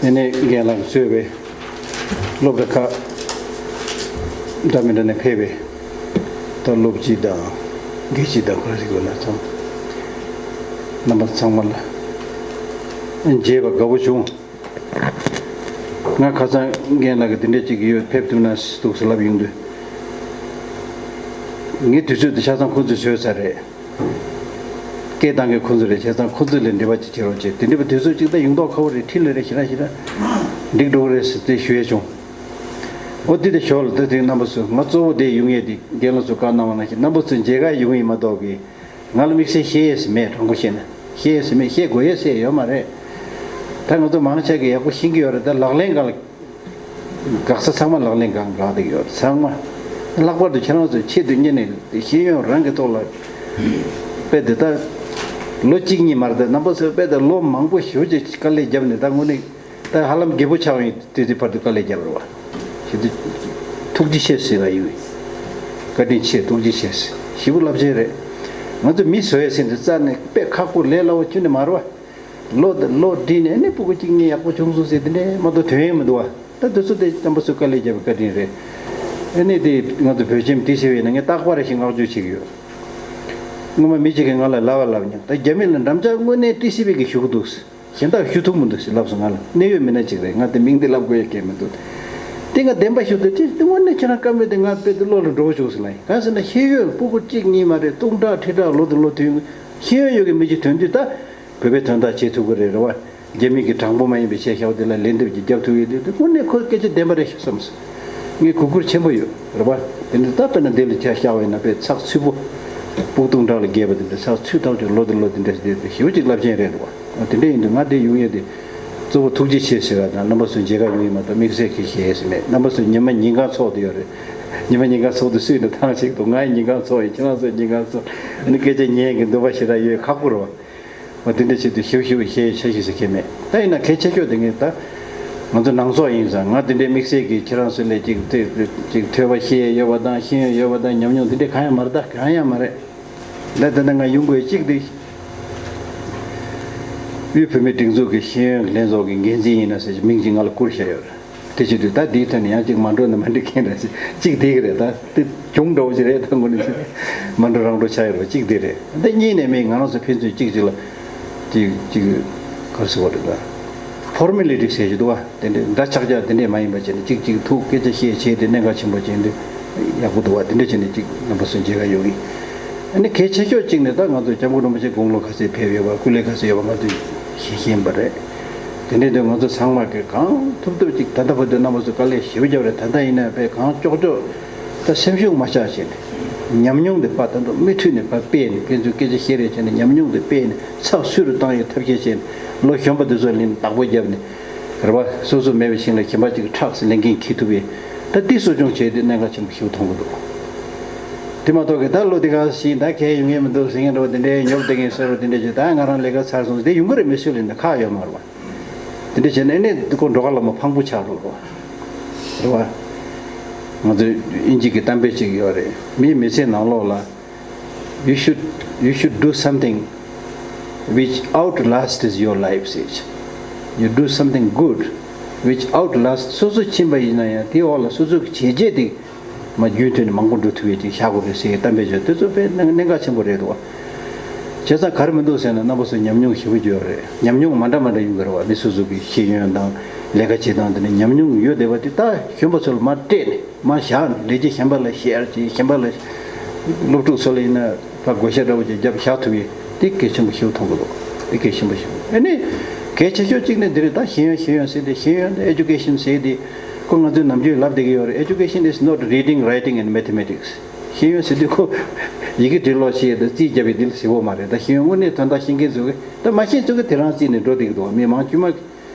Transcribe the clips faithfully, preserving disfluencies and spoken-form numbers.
དེ་ནས་རྒན་ལགས་གཙོས་པའི་སློབ་གྲྭ་ཁག་འདྲ་མི་འདྲ་ནས་ཕེབས་པའི་ད་སློབ་སྤྱི་དང་དགེ་སྤྱི་དང་ག་རེ་ཟེར་དགོས་ན་ཚང་རྣམ་པ་ཚང་མ་ལ་མཇལ་བ་དགའ་པོ་བྱུང་། ང་ཁ་སང་རྒན་ལགས་ཀྱིས་འདི་འདྲ་ཅིག་ཡོད་ཕེབས་ཐུབ་ན་འདུག་ཟེར་ལབ་ཡོང་དུས། ངས་དུས་ཚོད་དེ་ཆ་ཚང་ཁོང་ཚོས་བཟོས་ཚར་རེད། སྐད་བཏང་མཁན་ཁོང་ཚོ་རེད། བྱས་ཙང་ཁོང་ཚོ་ལ་འབྲེལ་བ་ཅིག་བྱེད་རོགས་བྱེད། དེ་འདྲ་བ་དུས་ཚོད་ཅིག་ད་ཡོང་མདོག་ཁ་པོ་རེད། འཕྲིན་ལས་རེད་ཞེ་དྲག་ཞེ་དྲག་འགྲིག་འགྲོ་གི་རེད་ཟེར་དེ་ཞུ་ཡས་བྱུང་། འོ་དེ་དེ་ཞོར་ལ་ད་དེ་རྣམ་པ་ཚོ་ང་གཙོ་བོ་དེ་ཡོང་ཡས་དེ་རྒན་ལགས་ཚོ་བཀའ་གནང་བ་ནང་བཞིན་རྣམ་པ་ཚོ་མཇལ་ཁ་ཡོང་ཡིན་མ་གཏོགས་གི་ང་ལ་དམིགས་བསལ་བཤད་ཡས་ཟེར་མེད། དྲང་པོ་བཤད་ན་བཤད་ཡས་ཟེར་མེད། བཤད་དགོས་ཡས་ཟེར་ཡོད་མ་རེད། ད་ང་ཚོ་མང་ཆེ་གི་ཡག་པོ་ཤེས་ཀྱི་ཡོད་རེད། ད་ལག་ལེན་གང་ལ་འགག་ས་ཚང་མ་ལག་ལེན་གང་འགག་བསྡད་ཡོད་ཚང་མ། ལྷག་པར་དུ་ཁྱེད་རང་ཚོའི་ཆེད་དུ་གཉེར་ནས་ཤེས་ཡོན་རང་གི་ཐོག་ལ་དཔེ་དེ་ལྟ་ལོ་གཅིག་གཉིས་མ་རེད། ད་རྣམ་པ་ཚོས་དཔེ་དེ་ལོ་མང་པོ་ཞེ་པོ་ཅིག་དཀའ་ལས་བརྒྱབ་ནས་ད་དངོས་གནས་ད་ཧ་ལམ་རྒད་པོ་ཆགས་ཡོང་དུས་དེ་བར་དུ་དཀའ་ལས་བརྒྱབ་རེད་བ། ཞེ་དུས་ཐུགས་རྗེ་ཆེ་ཟེར་བ་ཡིན། བཀའ་དྲིན་ཆེ། ཐུགས་རྗེ་ཆེ་ཟེར། ཞེ་པོ་རླབས་ཆེན་རེད། ང་ཚོ་མི་བཟོ་ཡས་ཟིན་དུས་རྩ་ནས་དཔེ་ཁག་པོ་ལས་སླ་བོ་ཁྱོན་ནས་མ་རེད་བ། ལོ་དང་ལོ་བསྒྲིལ་ནས་ཨ་ནི་སྤུ་གུ་གཅིག་གཉིས་ཡག་པོ་བྱུང་སོང་ཟེར་དེ་འདྲས་མ་གཏོགས་དོན་ཡོད་མི་འདུག་བ། ད་དེ་ཚོ་དེ་རྣམ་པ་ཚོས་དཀའ་ལས་བརྒྱབ་པའི་བཀའ་དྲིན་རེད། ཨ་ནི་དེ་ང་ཚོ་བོད་ཁྱིམ་ཏི་སི་ཝི་ནང་ངས་རྟག་པར་ཞིག་བསྔགས་བརྗོད་བྱེད་ཀྱི་ཡོད། སྔོན་མ་མི་གཅིག་གིས་ང་ལ་ལབ་པ་ལབ་མྱོང་། ད་རྒྱ་མི་ལ་འགྲམ་ལྕག་དངོས་གནས་ཏི་སི་ཝི་གིས་ཞུ་གི་འདུག་ཟེར། གཞན་དག་ཞུ་ཐུབ་མི་འདུག་ཟེར་ལབ་སོང་། ང་ལ་གནད་ཡོད་མི་སྣ་གཅིག་རེད། ང་དེ་མིང་དེ་ལབ་དགོས་ཡ་གལ་མི་འདུག་དེ་ང་བདེན་པ་ཞུ་དུས་དེ་དངོས་གནས་ཁྱེད་རང་བཀའ་མོལ་དེ་ང་དཔེ་དེ་བློ་ལ་འགྲོ་བ་བྱུང་ཟེར་ལབ་ཡིན། གང་ཟེར་ན་ཤེས་ཡོན་སྤུ་གུ་གཅིག་གཉིས་མ་རེད། སྟོང་ཕྲག་ཁྲི་ཕྲག་ལོ་དང་ལོ་དུས་ཤེས་ཡོན་ཡོད་ཀྱི་མི་གཅིག་ཐོན་དུས་ད་བོད་པའི་དོན་དག་བྱེད་ཐུབ་ཀྱི་རེད། རེད་བ། རྒྱ་མི་གི་དྲང་པོ་མ་ཡིན་པའི་ཆེད་བཞག་དེ་ལ་ལན་འདེབས་ཀྱི་རྒྱབ་ཐུབ་ཡོད་དུས་དེ་དངོས་གནས་ཁོ་སྐད་ཆ་བདེན་པ་རེད་ཤག་བསམ་སོང་། ངས་གུས་བཀུར་ཆེན་པོ་ཡོད། རེད་བ། དེ་འདྲ་ད་དཔེར་ན་འདི་ལ་ཆ་བཞག་པ་ཡིན་ན་དཔེ་ཚགས་ཚུད་པོ། སྤུ་གུ་སྟོང་ཕྲག་ལ་བརྒལ་བ་དེ་འདྲ་ཚགས་ཚུད་ཐག་ཆོད། ལོ་དང་ལོ་དེ་འདྲ་ཞིག་བསྡད་དེ་ཞེ་པོ་ཅིག་རླབས་ཆེན་རེད་འདུག་བ། དེ་འདྲ་ཡིན་དུས་ང་འདིར་ཡོང་ཡས་དེ་གཙོ་བོ་ཐུགས་རྗེ་ཆེ་ཟེར་བ་དང་། རྣམ་པ་ཚོ་མཇལ་ཁ་ཡོང་ཡས་མ་གཏོགས་དམིགས་བསལ་གྱི་ཞེས་ཟེར་མེད། རྣམ་པ་ཚོ་ཉི་མ་ཉིན་གང་ཚོགས་བསྡད་ཡོད་རེད། ཉི་མ་ཉིན་གང་ཚོགས་དུས་སུས་ནས་ཐང་ཞིག་འདུག་ང་ཡི་ཉིན་གང་ཚོགས་ཡིན། ཁྱེད་རང་ཚོའི་ཉིན་གང་ཚོགས། ཨ་ནི་སྐད་ཆ་ཉན་གྱི་འདུན་པ་ཞེ་དྲག་ཡོད། ཁག་པོ་རེད་བ། འོ་དེ་འདྲ་བྱེད་དུས་ཞིབ་ཞིབ་བཤད་ཆ་ཞིག་ཟེར་མཁན་མེད། ད་ཡིན་ན་གལ་ཆེ་ཤོས་དེ་ངས་ད་ང་ཚོ་ནང་ཚོགས་ཡིན་ཙང་། ང་དེ་འདྲའི་དམིགས་བསལ་གྱི་ཁྱེད་རང་ཚོ་ལས་ཅིག་ཅིག་ཐོས་པ་ཤེས་ཡོད་པ་དང་། ཤེས་ཡོན་ཡོད་པ་དང་། ཉམས་མྱོང་དེ་འདྲའི་གང་ཡང་མ་རེད། ད་གང་ཡང་མ་རེད། ད་དེ་འདྲ་ང་ཡོང་དགོས་གཅིག་དེ་དབུས་བོད་མིའི་སྒྲིག་འཛུགས་ཀྱི་ཤེས་ཡོན་ལྷན་ཚོགས་ཀྱི་འགན་འཛིན་ཡིན་ན་ཟེར་མིང་ཅིག་ང་ལ་བསྐུར་བཞག་ཡོད་རེད། དེ་བྱེད་དུས་ད་འདིའི་ཐད་ནས་ཡང་ཅིག་མ་འགྲོ་ན་མ་འགྲིག་མཁན་འདྲ་ཞིག་ཅིག་དེ་གི་རེད། ད་དེ་གྱོང་འདྲ་བོ་ཞིག་རེད། ད་དངོས་གནས་མ་འགྲོ་རང་འགྲོ་ཆགས་ཡོད་རེད་པ། ཅིག་དེ་རེད། ད་གཉིས་ནས་མིན་ང་རང་ཚོ་ཕན་ཚུན་གཅིག་གཅིག་ལ་ཅིག་ཅིག་ག་རེ་ཟེར་བ་རེད། ད་ཕོར་མེ་ལི་ཊི་ཟེར་གྱི་འདུག་པ། དེ་འདྲའི་འདྲ་ཆགས་ཆགས་དེ་འདྲས་མ་ཡིན་པ་བྱས་ནས་གཅིག་གཅིག་ཐུག་སྐད་ཆ་བཤད་བྱས་ཏེ་གནད་འགག་ཆེན་པོ་བྱས་དུས་ཡག་པོ་འདུག་པ། དེ་འདྲ་བྱས་ནས་ཅིག་རྣམ་པ་ཚོ་མཇལ་ཁ་ཡོང་གི། ཨ་ནི་གལ་ཆེ་ཤོས་གཅིག་ནི་ད་ང་ཚོ་སྐྱབས་མགོན་རིན་པོ་ཆེ་དགུང་ལོ་ག་ཚད་ཕེབས་ཡོད་པ། སྐུ་ལས་ག་ཚད་ཡོད་པ་ང་ཚོས་ཤེས་ཤེས་པ་རེད། དེ་འདྲའི་དུས་ང་ཚོ་ཚང་མ་གིས་གང་ཐུབ་ཐུབ་ཅིག་ད་ལྟ་བར་དུ་རྣམ་པ་ཚོ་དཀའ་ལས་ཞེ་པོ་བརྒྱབ་རེད། ད་ལྟ་ཡིན་ན་དཔེ་གང་ལྕོགས་ལྕོགས་ད་སེམས་ཤུགས་མ་ཆག་བྱས་ནས་ཉམས་མྱོང་དེ་ཕར་ད་དུང་མུ་མཐུད་ནས་ཕར་སྤེལ་ནས། ཕན་ཚུན་སྐད་ཆ་བཤད་རེས་བྱས་ནས་ཉམས་མྱོང་དེ་སྤེལ་ནས་ཚགས་ཚུད་རུ་བཏང་ཡས་ཐབས་ཤེས་བྱས་ནས། ལོ་གཞོན་པ་དེ་ཚོ་ལ་ནི་བདག་པོ་བརྒྱབ་ནས། རེད་པ། སོ་སོ་མེད་པའི་ཞིང་ལ་གཞན་པ་ཅིག་གིས་ཁྲག་ཟེར་ལེན་མཁན་འཁྱེར་ཐུབ་པའི་ད་འདི་གསོ་སྐྱོང་བྱས་དུས་གནད་འགག་ཆེན་པོ་ཞིག་མཐོང་གི་འདུག་དེ་མ་གཏོགས་ཀྱི་ད་ལོ་དེ་ག་ཞིག་ད་གས་ཡོང་ངེས་མི་འདུག་ཟེར་མཁན་འདྲ་བོ་དེ་འདྲའི་ཉོབ་བསྡད་མཁན་བཟོ་འདྲ་བོ་དེ་འདྲ་ཅིག་ད་ང་རང་ལས་ཀ་ཚར་སོང་ཟེར་དེ་ཡོང་གི་རེད། མི་སུ་ལ་ནི་ཁག་ཡོད་མ་རེད་པ། དེ་འདྲ་བྱས་ནས་ཨ་ནི་ཁོ་འགྲོ་ཁ་ལ་མ་ཕངས་པོ་ཆགས་འགྲོ་རོགས། རེད་པ། ང་ཚོའི་དབྱིན་ཇི་གི་གཏམ་དཔེ་ཅིག་ཡོད་རེད། མིའི་མི་ཚེ་ནང་ལོགས་ལ། You should, you should do something which outlasts your life, ཟེར། You do something good which outlasts. སོ་སོ་ཕྱིན་པ་ཡིན་ན་ཡང་དེའི་འོག་ལ་སོ་སོ་གི་བྱས་རྗེས་དེ་མ་རྒྱུན་མཐུད་ནས་མང་པོ་འགྲོ་ཐུབ་ཡས་ཅིག་བཞག་དགོས་རེད་ཟེར་གཏམ་དཔེ་བརྗོད་དེ་ཚོ་དཔེ་གནད་འགག་ཆེན་པོ་རེད་འདུག་པ། བྱས་ཙང་ག་རེ་མི་འདུག་ཟེར་ན། རྣམ་པ་ཚོ་ཉམས་མྱོང་ཞེ་པོ་ཅིག་ཡོད་རེད། ཉམས་མྱོང་མ་འདྲ་མ་འདྲ་ཡོང་གི་རེད་པ། མི་སོ་སོ་གི་ཤེས་ཡོན་དང་ལས་ཀ་བྱེད་སྟངས་དེ་ནས་ཉམས་མྱོང་ཡོད་བསྡད་པ་དེ་ད་གཞོན་པ་ཚོ་ལ་མར་སྤྲད་ནས། མར་བཞག་ནས་ལས་བྱེད་གཞན་པ་ལ་ཤེར་བྱེད། གཞན་པ་ལ་སློབ་ཕྲུག་ཚོ་ལ་ཡིན་ན་ད་བགོ་བཤའ་འདྲ་བོ་ཅིག་བརྒྱབ་བཞག་ཐུབ་ཡས་དེ་གལ་ཆེན་པོ་ཞིག་མཐོང་གི་འདུག་དེ་གལ་ཆེན་པོ་ཞིག་ཨ་ནི་གལ་ཆེ་ཤོས་གཅིག་ནི་འདི་རེད། ད་ཤེས་ཡོན་ཤེས་ཡོན་ཟེར་དེ། ཤེས་ཡོན་དེ་ཨེ་ཇུ་ཀེ་ཤན་ཟེར་དེ་ཁོ་ང་ཚོས་ནམ་རྒྱུན་ལབ་བསྡད་ཀྱི་ཡོད་རེད། Education is not reading, writing and mathematics. ཤེས་ཡོན་ཟེར་དུས་ཁོ་ཡི་གེ་འབྲི་ཀློག་བྱེད་དང་རྩིས་རྒྱབ་པའི་འདི་ལ་ཟེར་བོ་མ་རེད། ད་ཤེས་ཡོན་དངོས་གནས་དོན་དག་ཤེས་མཁན་ཚོ་གིས། ད་མ་ཤེས་ཚོ་གིས་དེ་རང་རྩིས་ནས་འགྲོ་བསྡད་ཀྱི་འདུག་མི་མང་དཀྱུས་མ་གིས།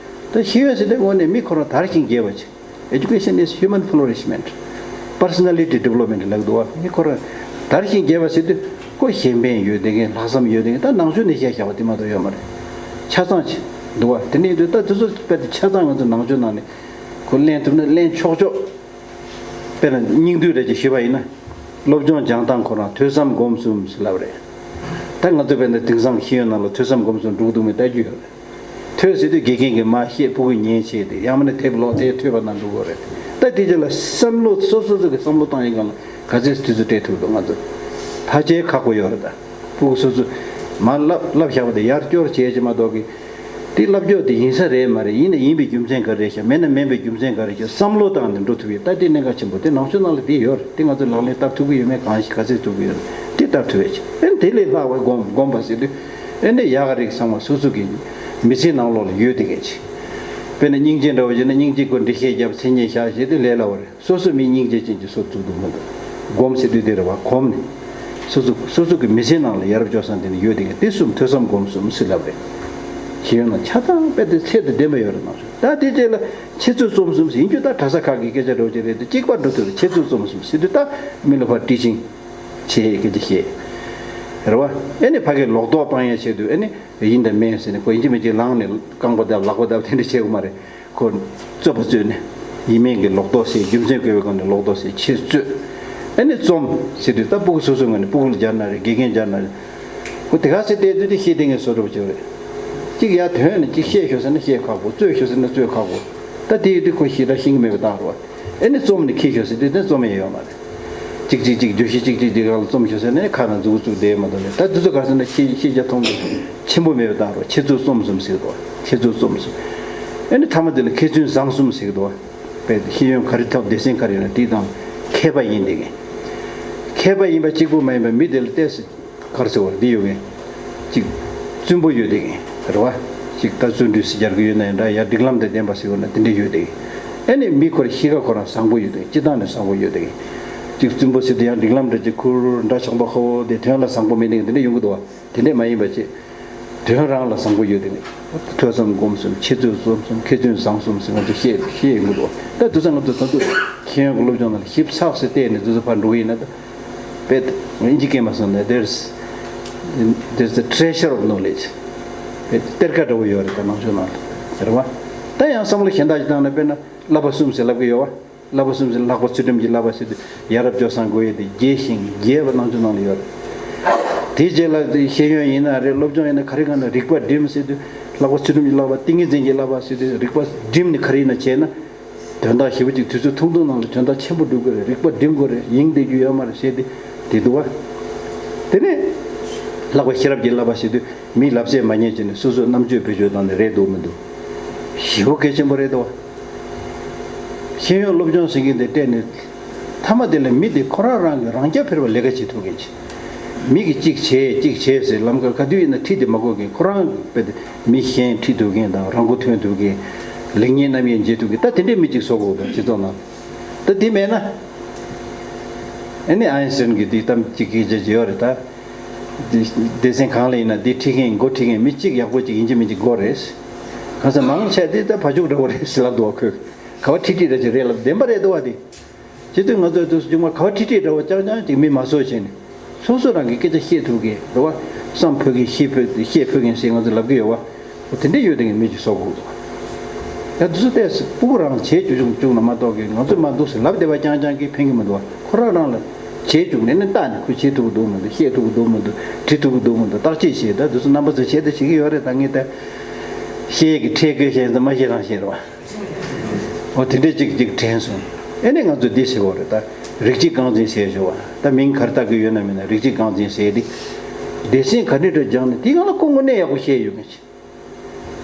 ད་ཤེས་ཡོན་ཟེར་དུས་དངོས་གནས་མི་ཁོ་རང་དར་ཞིང་རྒྱས་པ་ཅིག Education is human flourishment, personality development ལབ་འདུག་བ། མི་ཁོ་རང་དར་ཞིང་རྒྱས་པ་ཟེར་དུས་ཁོ་གཞན་ཕན་ཡོད་བསྡད་མཁན། ལྷག་བསམ་ཡོད་བསྡད་མཁན། ད་ནང་ཆོས་ནས་བཤད་བཞག་པ་དེ་མ་གཏོགས་ཡོད་མ་རེད། ཆ་ཚང་ཅིག་འདུག་བ། དེ་འདྲ་ཡིན་དུས་ད་དེ་ཚོ་དཔེ་དེ་ཆ་ཚང་ང་ཚོ་ནང་ཆོས་ནང་ནས་ཁོ་ལེན་ཐུབ་ན་ལེན་ཆོག་ཆོག་དཔེར་ན་སྙིང་བསྡུས་རེ་ཅིག་ཞུས་པ་ཡིན་ན། སློབ་སྦྱོང་སྦྱང་སྟངས་ཁོ་རང་ཐོས་བསམ་སྒོམ་གསུམ་ཟེར་ལབ་རེད། ད་ང་ཚོ་དཔེར་ན་དེང་སང་གི་ཤེས་ཡོན་ནང་ལ་ཐོས་བསམ་སྒོམ་གསུམ་འགྲོ་གི་འདུག་མེད་ལྟ་རྒྱུ་ཡོད་རེད། ཐོས་ཟེར་དུས་དགེ་རྒན་གྱིས་མར་བཤད། ཕྲུ་གུས་ཉན་བྱས་ཏེ། ཡང་མིན་ན་དེབ་ཀློག་དེ་ཐོས་པ་ན་འགྲོ་གི་རེད། ད་དེ་རྗེས་ལ་བསམ་བློ་སོ་སོ་སོ་གི་བསམ་བློ་བཏང་ཡིན་གང་ལ་ག་ཚོད་དུས་ཚོད་སྤྲད་ཐུབ་འདུག་ང་ཚོ་ཕལ་ཆེར་ཁག་པོ་ཡོད་རེད། ད་ཕྲུ་གུ་སོ་སོ་མར་བསླབ་བསླབ་བཞག་པ་དེ་ཡར་སྐྱོར་བྱས་ཀྱི་མ་གཏོགས་ཀྱི། དེ་བསླབ་སྦྱོང་དེ་ཡིན་ས་རེད་མ་རེད། ཡིན་ན་ཡིན་པའི་རྒྱུ་མཚན་ག་རེ་རེད་ཤག་མེད་ན་མེད་པའི་རྒྱུ་མཚན་ག་རེ་ཤག་བསམ་བློ་བཏང་ནས་འགྲོ་ཐུབ་ཡོད། ད་དེ་གནད་འགག་ཆེན་པོ་དེ་ནང་ཆོས་ནང་ལ་དེ་ཡོད་རེད། དེ་ང་ཚོ་ལག་ལེན་བསྟར་ཐུབ་ཀྱི་ཡོད་མེད། གང་ཞིག་ག་ཚོད་ཐུབ་ཀྱི་ཡོད་རེད། དེ་བསྟར་ཐུབ་ཡོད་ཅིག་ཨེ་ནི་དེ་ལས་ལྷག་པའི་སྒོམ་སྒོམ་པ་ཟེར་དུས། ཨེ་ནི་ཡག་ག་རིགས་ཚང་མ་སོ་སོ་གི་མི་ཚེའི་ནང་ལོགས་ལ་ཡོད་དེ་གས་ཅིག་དཔེར་ན་སྙིང་རྗེ་འདྲ་བོ་བྱས་ན་སྙིང་རྗེ་སྐོར་འགྲེལ་བཤད་བརྒྱབ། མཚན་ཉིད་བཞག་བྱས་ཏེ་ལས་སླ་བ་རེད། སོ་སོ་མི་སྙིང་རྗེ་ཅན་གྱི་སོ་བཙུགས་འདུག་མི་འདུག་སྒོམ་ཟེར་དུས་དེ་རེད་བ། གོམས་ནས་སོ་སོ་སོ་སོ་གི་མི་ཚེའི་ནང་ལ་ཡ་རབས་སྤྱོད་བཟང་དེ་ནི་ཡོད་དེ་གས། དེ་གསུམ་ཐོས་བསམ་སྒོམ་གསུམ་ཟེར་ལབ་རེད། ཤེས་ཡོན་ནང་ཆ་ཚང་དཔེ་དེ་ཚད་དང་ལྡན་པ་ཡོད་རེད། ནང་ཆོས་ད་དེ་རྗེས་ལ་འཆད་རྩོད་རྩོམ་གསུམ་ཟེར་ཡིན་རྒྱུ། ད་གྲྭ་ས་ཁག་གི་སྐད་ཆ་འདྲ་བོ་ཅིག་རེད་དེ། གཅིག་པ་འགྲོ་ཐུབ་རེད། འཆད་རྩོད་རྩོམ་གསུམ་ཟེར་དུས་ད་མི་ལ་ཕར་ཊི་ཆིང་བྱེད་སྐད་ཆ་བཤད་རེད་བ། ཨེ་ནི་ཕ་གིར་ལོག་རྟོག་སྤང་ཡ་ཆེད་དུ་ཨེ་ནི་ཡིན་དང་མིན་ཟེར་ནས་ཁོ་ཡིན་གཅིག་མིན་གཅིག་ལངས་ནས་རྐང་པ་བརྡབ་ལག་པ་བརྡབ་དེ་འདྲ་བྱེད་དགོས་མ་རེད། ཁོ་རྩོད་པ་རྩོད་ནས་ཡིན་མིན་གྱི་ལོག་རྟོག་སེལ། རྒྱུ་མཚན་བཀོད་པའི་སྒོ་ནས་ལོག་རྟོག་སེལ། འཆད་རྩོད། ཨེ་ནི་རྩོམ་ཟེར་དུས་ད་ཕྲུ་གུ་སོ་སོའི་ངོས་ནས་ཕྲུ་གུ་ལ་སྦྱར་ན་རེད། དགེ་རྒན་སྦྱར་ན་རེད། ཁོ་དེ་ག་ཚོད་བལྟས་དུས་དེ་ཤེས་བསྡད་མཁན་བཟོ་འདྲ་པོ་ཅིག་རེད། གཅིག་ཡར་ཐོན་ནས་གཅིག་བཤད་ཤོག་ཟེར་ན་བཤད་ཁག་པོ། རྩོད་ཤོག་ཟེར་ན་རྩོད་ཁག་པོ། ད་དེ་ཡོད་དུས་ཁོ་ཞེ་དྲག་ཤེས་ཀྱི་མེད་པའི་རྟགས་རེད་བ། ཨེ་ནི་རྩོམ་ནི་འཁྱེར་ཤོག་ཟེར་དུས་དེ་རྩོམ་ཡས་ཡོད་མ་རེད། གཅིག་གཅིག་གཅིག་བརྗོད་གཞི་གཅིག་གཅིག་དེ་ག་ལ་རྩོམ་ཤོག་ཟེར་ནས་ཁ་ནང་མཛུབ་གུ་བཙུགས་བསྡད་མ་གཏོགས་ནས། ད་དེ་ཚོ་ག་རེ་ཟེར་ན་ཤེས་ཤེས་རྒྱ་མཐོང་གི་ཆེན་པོ་མེད་པའི་རྟགས་རེད་བ། འཆད་རྩོད་རྩོམ་གསུམ་ཟེར་དོ། འཆད་རྩོད་རྩོམ་གསུམ། ཨེ་ནི་མཐའ་མ་དེ་ལ་མཁས་བཙུན་བཟང་གསུམ་ཟེར་དོ། པས་ཤེས་ཡོན་ག་རེ་ཐོབ། སྡེ་ཚན་ག་རེ་ཡིན་ན་དེའི་སྟེང་མཁས་པ་ཡིན་བསྡད་མཁན། མཁས་པ་ཡིན་པ་གཅིག་པུ་མ་ཡིན་པར་མི་དེ་ལ་ཏོག་ཙམ་ག་རེ་ཟེར་བ་འདི་ཡོད་མཁན། གཅིག་བཙུན་པོ་ཡོད་བསྡད་མཁན་རེད་བ། གཅིག་ད་བརྩོན་འགྲུས་སུ་སྦྱར་གི་ཡོད་ན་ཡང་འདྲ། ཡ་སྒྲིག་ལམ་དང་ལྡན་པ་ཟེར་བ་ན་དེ་འདྲ་ཡོད་བསྡད་མཁན། ཨེ་ནི་མི་ཁོ་ར་གཤིས་ཀ་ཁོ་རང་བཟང་པོ་ཡོད་བསྡད་མཁན། སྤྱིར་བཏང་ནས་བཟང་པོ་ཡོད་བསྡད་མཁན། གཅིག་བཙུན་པོ་ཟེར་དུས་ཡང་སྒྲིག་ལམ་འདྲ་ཅིག་ཁུར་འདྲ་ཆགས་པ་ཁོ་བོ་དེ་དོན་ལ་བཟང་པོ་མེད་བསྡད་མཁན་དེ་འདྲ་ཡོང་གི་འདུག་བ། དེ་འདྲས་མ་ཡིན་པ་བྱས། དོན་རང་ལ་བཟང་པོ་ཡོད་དེ། ཐོས་བསམ་སྒོམ་གསུམ། འཆད་རྩོད་རྩོམ་གསུམ། མཁས་བཙུན་བཟང་གསུམ་ཟེར་ང་ཚོ་བཤད་བཤད་ཡོང་གི་འདུག་ད་དུས་ཚོད་ང་ཚོ་ད་དུང་ཤེས་ཡོན་གྱི་སློབ་སྦྱོང་ནང་ལ་ཞིབ་ཚགས་སུ་བལྟས་ནས་དུས་ཚོད་ཕར་འགྲོ་གི་ཡིན་ན། ད་དཔེ་ཨིན་ཇི་སྐད་མ་སོང་ན། There's there's a treasure of knowledge. དཔེ་གཏེར་ཁ་འདྲ་བོ་ཡོད་རེད། ད་ནང་ཆོས་ནང་ལ་རེད་བ། ད་ཡང་བསམ་བློ་གཞན་དག་ཅིག་བཏང་ན། དཔེར་ན་བསླབ་པ་གསུམ་ཟེར་ལབ་གི་ཡོད་བ། བསླབ་པ་གསུམ་ཟེར། ལྷག་པ་ཚུལ་ཁྲིམས་ཀྱི་བསླབ་པ་ཟེར་དུས་ཡ་རབས་སྤྱོད་བཟང་དགོས་ཡས་དེ་རྒྱས་ཤིང་རྒྱས་པ་ནང་ཆོས་ནང་ལ་ཡོད་རེད། དེའི་རྗེས་ལ་དེ་ཤེས་ཡོན་ཡིན་ན་རེད། སློབ་སྦྱོང་ཡིན་ན་ག་རེ་གང་ན་རིག་པ་སྒྲིམ་ཟེར་དུས་ལྷག་པ་ཚུལ་ཁྲིམས་ཀྱི་བསླབ་པ། ཏིང་ངེ་འཛིན་གྱི་བསླབ་པ་ཟེར་དུས་རིག་པ་སྒྲིམ་ནས་ག་རེ་ཡིན་ན་བྱས་ན། དོན་དག་ཞེ་པོ་ཅིག་དུས་ཚོད་ཐུང་ཐུང་ནང་ལ་དོན་དག་ཆེན་པོ་སྒྲུབ་དགོས་རེད། རིག་པ་སྒྲིམ་དགོས་རེད། ཡེངས་བསྡད་རྒྱུ་ཡོད་མ་རེད་ཟེར་དེ་དེ་འདུག་བ། དེ་ནས་ལྷག་པ་ཤེས་རབ་ཀྱི་བསླབ་པ་ཟེར་དུས་མིའི་ལབ་ཚད་མ་ཉན་བྱས་ནས་སོ་སོའི་རྣམ་དཔྱོད་བེད་སྤྱོད་བཏང་ནས་རེད་འདུག་མི་འདུག་ཞེ་པོ་གལ་ཆེན་པོ་རེད་འདུག་བ། ཤེས་ཡོན་སློབ་སྦྱོང་ཟེར་མཁན་དེ་སྤྲད་ནས་མཐའ་མ་དེ་ལ་མི་དེ་ཁོ་རང་རང་གི་རང་རྐྱ་འཕེར་བ་ལས་ཀ་བྱེད་ཐུབ་མཁན་ཅིག་མི་གིས་གཅིག་བྱས་གཅིག་བྱས་ཟེར་ལམ་ཁར་ག་དུས་ཡིན་ན་ཁྲིད་དེ་མ་དགོས་མཁན། ཁོ་རང་དཔེ་དེ་མི་གཞན་ཁྲིད་ཐུབ་མཁན་དང་། རང་མགོ་ཐོན་ཐུབ་མཁན། ལེགས་ཉེས་རྣམ་དབྱེ་འབྱེད་ཐུབ་མཁན། ད་དེ་འདྲའི་མི་གཅིག་བཟོ་དགོས་འདུག་སྤྱི་ཚོགས་ནང་། ད་དེ་མེད་ན། ཨ་ནི་ཨའིན་སི་ཊན་གྱིས་དེ་གཏམ་གཅིག་སྐད་ཆ་ཅིག་ཡོད་རེད། ད་སྡེ་ཚན་གང་ལ་ཡིན་ན་དེ་ཁྲིད་མཁན། འགོ་ཁྲིད་མཁན་མི་གཅིག་ཡག་པོ་གཅིག་ཡིན་གཅིག་མིན་གཅིག་དགོས་རེད། གང་ཟེར་མང་ཆེ་དེ་ད་བ་ཕྱུགས་འདྲ་བོ་རེད་ཟེར་ལབ་འདུག་བ། ཁོས་ག་བ་ཁྲིད་ཁྲིད་ར་ཅིག་རེད་ལབ། བདེན་པ་རེད་འདུག་བ། དེ་བྱེད་དུས་ང་ཚོས་དུས་སུ་ཅུང་མ་ག་བ་ཁྲིད་ཁྲིད་འདྲ་བོ་རྐྱང་རྐྱང་ཅིག་མི་མ་བཟོ་བྱས་ནས། སོ་སོ་རང་གི་སྐད་ཆ་བཤད་ཐུབ་མཁན་རེད་བ། བསམ་ཕོད་མཁན། བཤད་ཕོད་བཤད་ཕོད་མཁན་ཟེར་ང་ཚོས་ལབ་ཀྱི་ཡོད་བ། འོ་དེ་འདྲ་ཡོད་དེ་ངས་མི་ཅིག་བཟོ་དགོས་འདུག་ཡ་དུས་ཚོད་ཏོག་ཙམ་ཕྲུ་གུ་རང་བྱེད་བཅུག་བཅུག་བཅུག་ན་མ་གཏོགས་ཀྱི། ང་ཚོས་མ་འདུག་ཟེར་ལབ་བསྡད་པ་རྐྱང་རྐྱང་གིས་ཕན་གྱི་མི་འདུག་བ། ཁོ་རང་རང་ལ་བྱེད་བཅུག་ནས་ནི་ལྟ་ནས་ཁོས་བྱེད་ཐུབ་ཀྱི་འདུག་མི་འདུག་བཤད་ཐུབ་ཀྱི་འདུག་མི་འདུག་འབྲི་ཐུབ་ཀྱི་འདུག་མི་འདུག་བརྟག་དཔྱད་བྱེད། ད་དུས་ཚོད་རྣམ་པ་ཚོས་བྱེད་དང་བྱེད་ཀྱི་ཡོད་རེད། ད་ངས་ད་བཤད་ཀྱི་ཁྲེལ་དགོས་བཤད་ཙམ་མ་བཤད་རང་བཤད་རེད་བ། འོ་དེ་འདྲས་ཅིག་ཅིག་དྲན་སོང་། ཨེ་ནས་ང་ཚོས་འདི་ཟེར་བ་རེད། ད་རིགས་གཅིག་རྐང་འཛིན་ཟེར་ཞོར་བ། ད་མིང་ག་རེ་བཏགས་ཀྱི་ཡོད་ན་མིན་ན། རིགས་གཅིག་རྐང་འཛིན་ཟེར་དེ། སྡེ་ཚན་ག་འདྲས་འདྲ་སྦྱངས་ནས་དེའི་སྒང་ལ་ཁོ་དངོས་གནས་ཡག་པོ་བཤད་ཡོད་མཁན་ཅིག་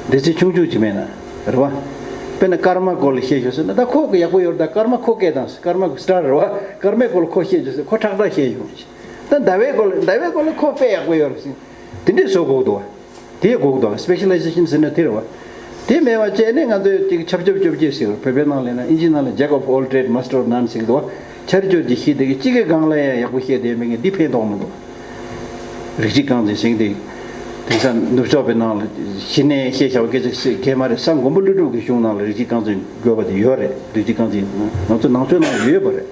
སྡེ་ཚན་ཆུང་ཆུང་ཅིག་མེད་ན་རེད་བ། དཔེར་ན་ཀརྨ་སྐོར་ལ་བཤད་ཤོག་ཟེར་ན། ད་ཁོ་གི་ཡག་པོ་ཡོད་རེད། ད་ཀརྨ་ཁོ་སྐད་བཏང་ཟེར། ཀརྨ་གི་སི་ཊར་རེད་བ། ཀརྨའི་སྐོར་ལ་ཁོ་བཤད་ཤོག་ཟེར། ཁོ་ཁྲག་ཁྲག་བཤད་ཡོང་མཁན་ཅིག་ད་ཟླ་བའི་སྐོར་ལ་ཟླ་བའི་སྐོར་ལ་ཁོ་དཔེ་ཡག་པོ་ཡོད་རེད་ཟེར། དེ་འདྲས་བཟོ་དགོས་འདུག་བ། དེ་དགོས་འདུག་བ། སི་པེ་ཤ་ལའི་ཟེ་ཤན་ཟེར་ན་དེ་རེད་བ། དེ་མེད་པ་བྱས་ནས་ང་ཚོས་ཅིག་ཆབ་ཆབ་ཆོབ་ཆེ་ཟེར། བོད་པའི་ནང་ལ་ན་ཨིན་ཇིའི་ནང་ལ་Jack of all trade, master of none ཟེར་གི་འདུག་བ། ཆ་རེ་ཆོ་ཅིག་ཤེས་བསྡད་ཀྱི་གཅིག་གི་སྒང་ལ་ཡང་ཡག་པོ་བཤད་བསྡད་མེད་མཁན་འདི་ཕན་ཐོགས་མི་འདུག་རིགས་གཅིག་རྐང་འཛིན་ཟེར་གི་འདི། དེང་སང་ནུབ་ཕྱོགས་པའི་ནང་ལ་གཞི་ནས་བཤད་བཞག་པ་སྐད་ཆ་ཟེར་གལ་མ་རེད། སམ་མགོན་པོ་ཀླུ་སྒྲུབ་ཀྱི་གཞུང་ནང་ལ་རིགས་གཅིག་རྐང་འཛིན་དགོས་པ་དེ་ཡོད་རེད། རིགས་གཅིག་རྐང་འཛིན་ང་ཚོ་ནང་ཆོས་ནང་ཡོད་པ་རེད།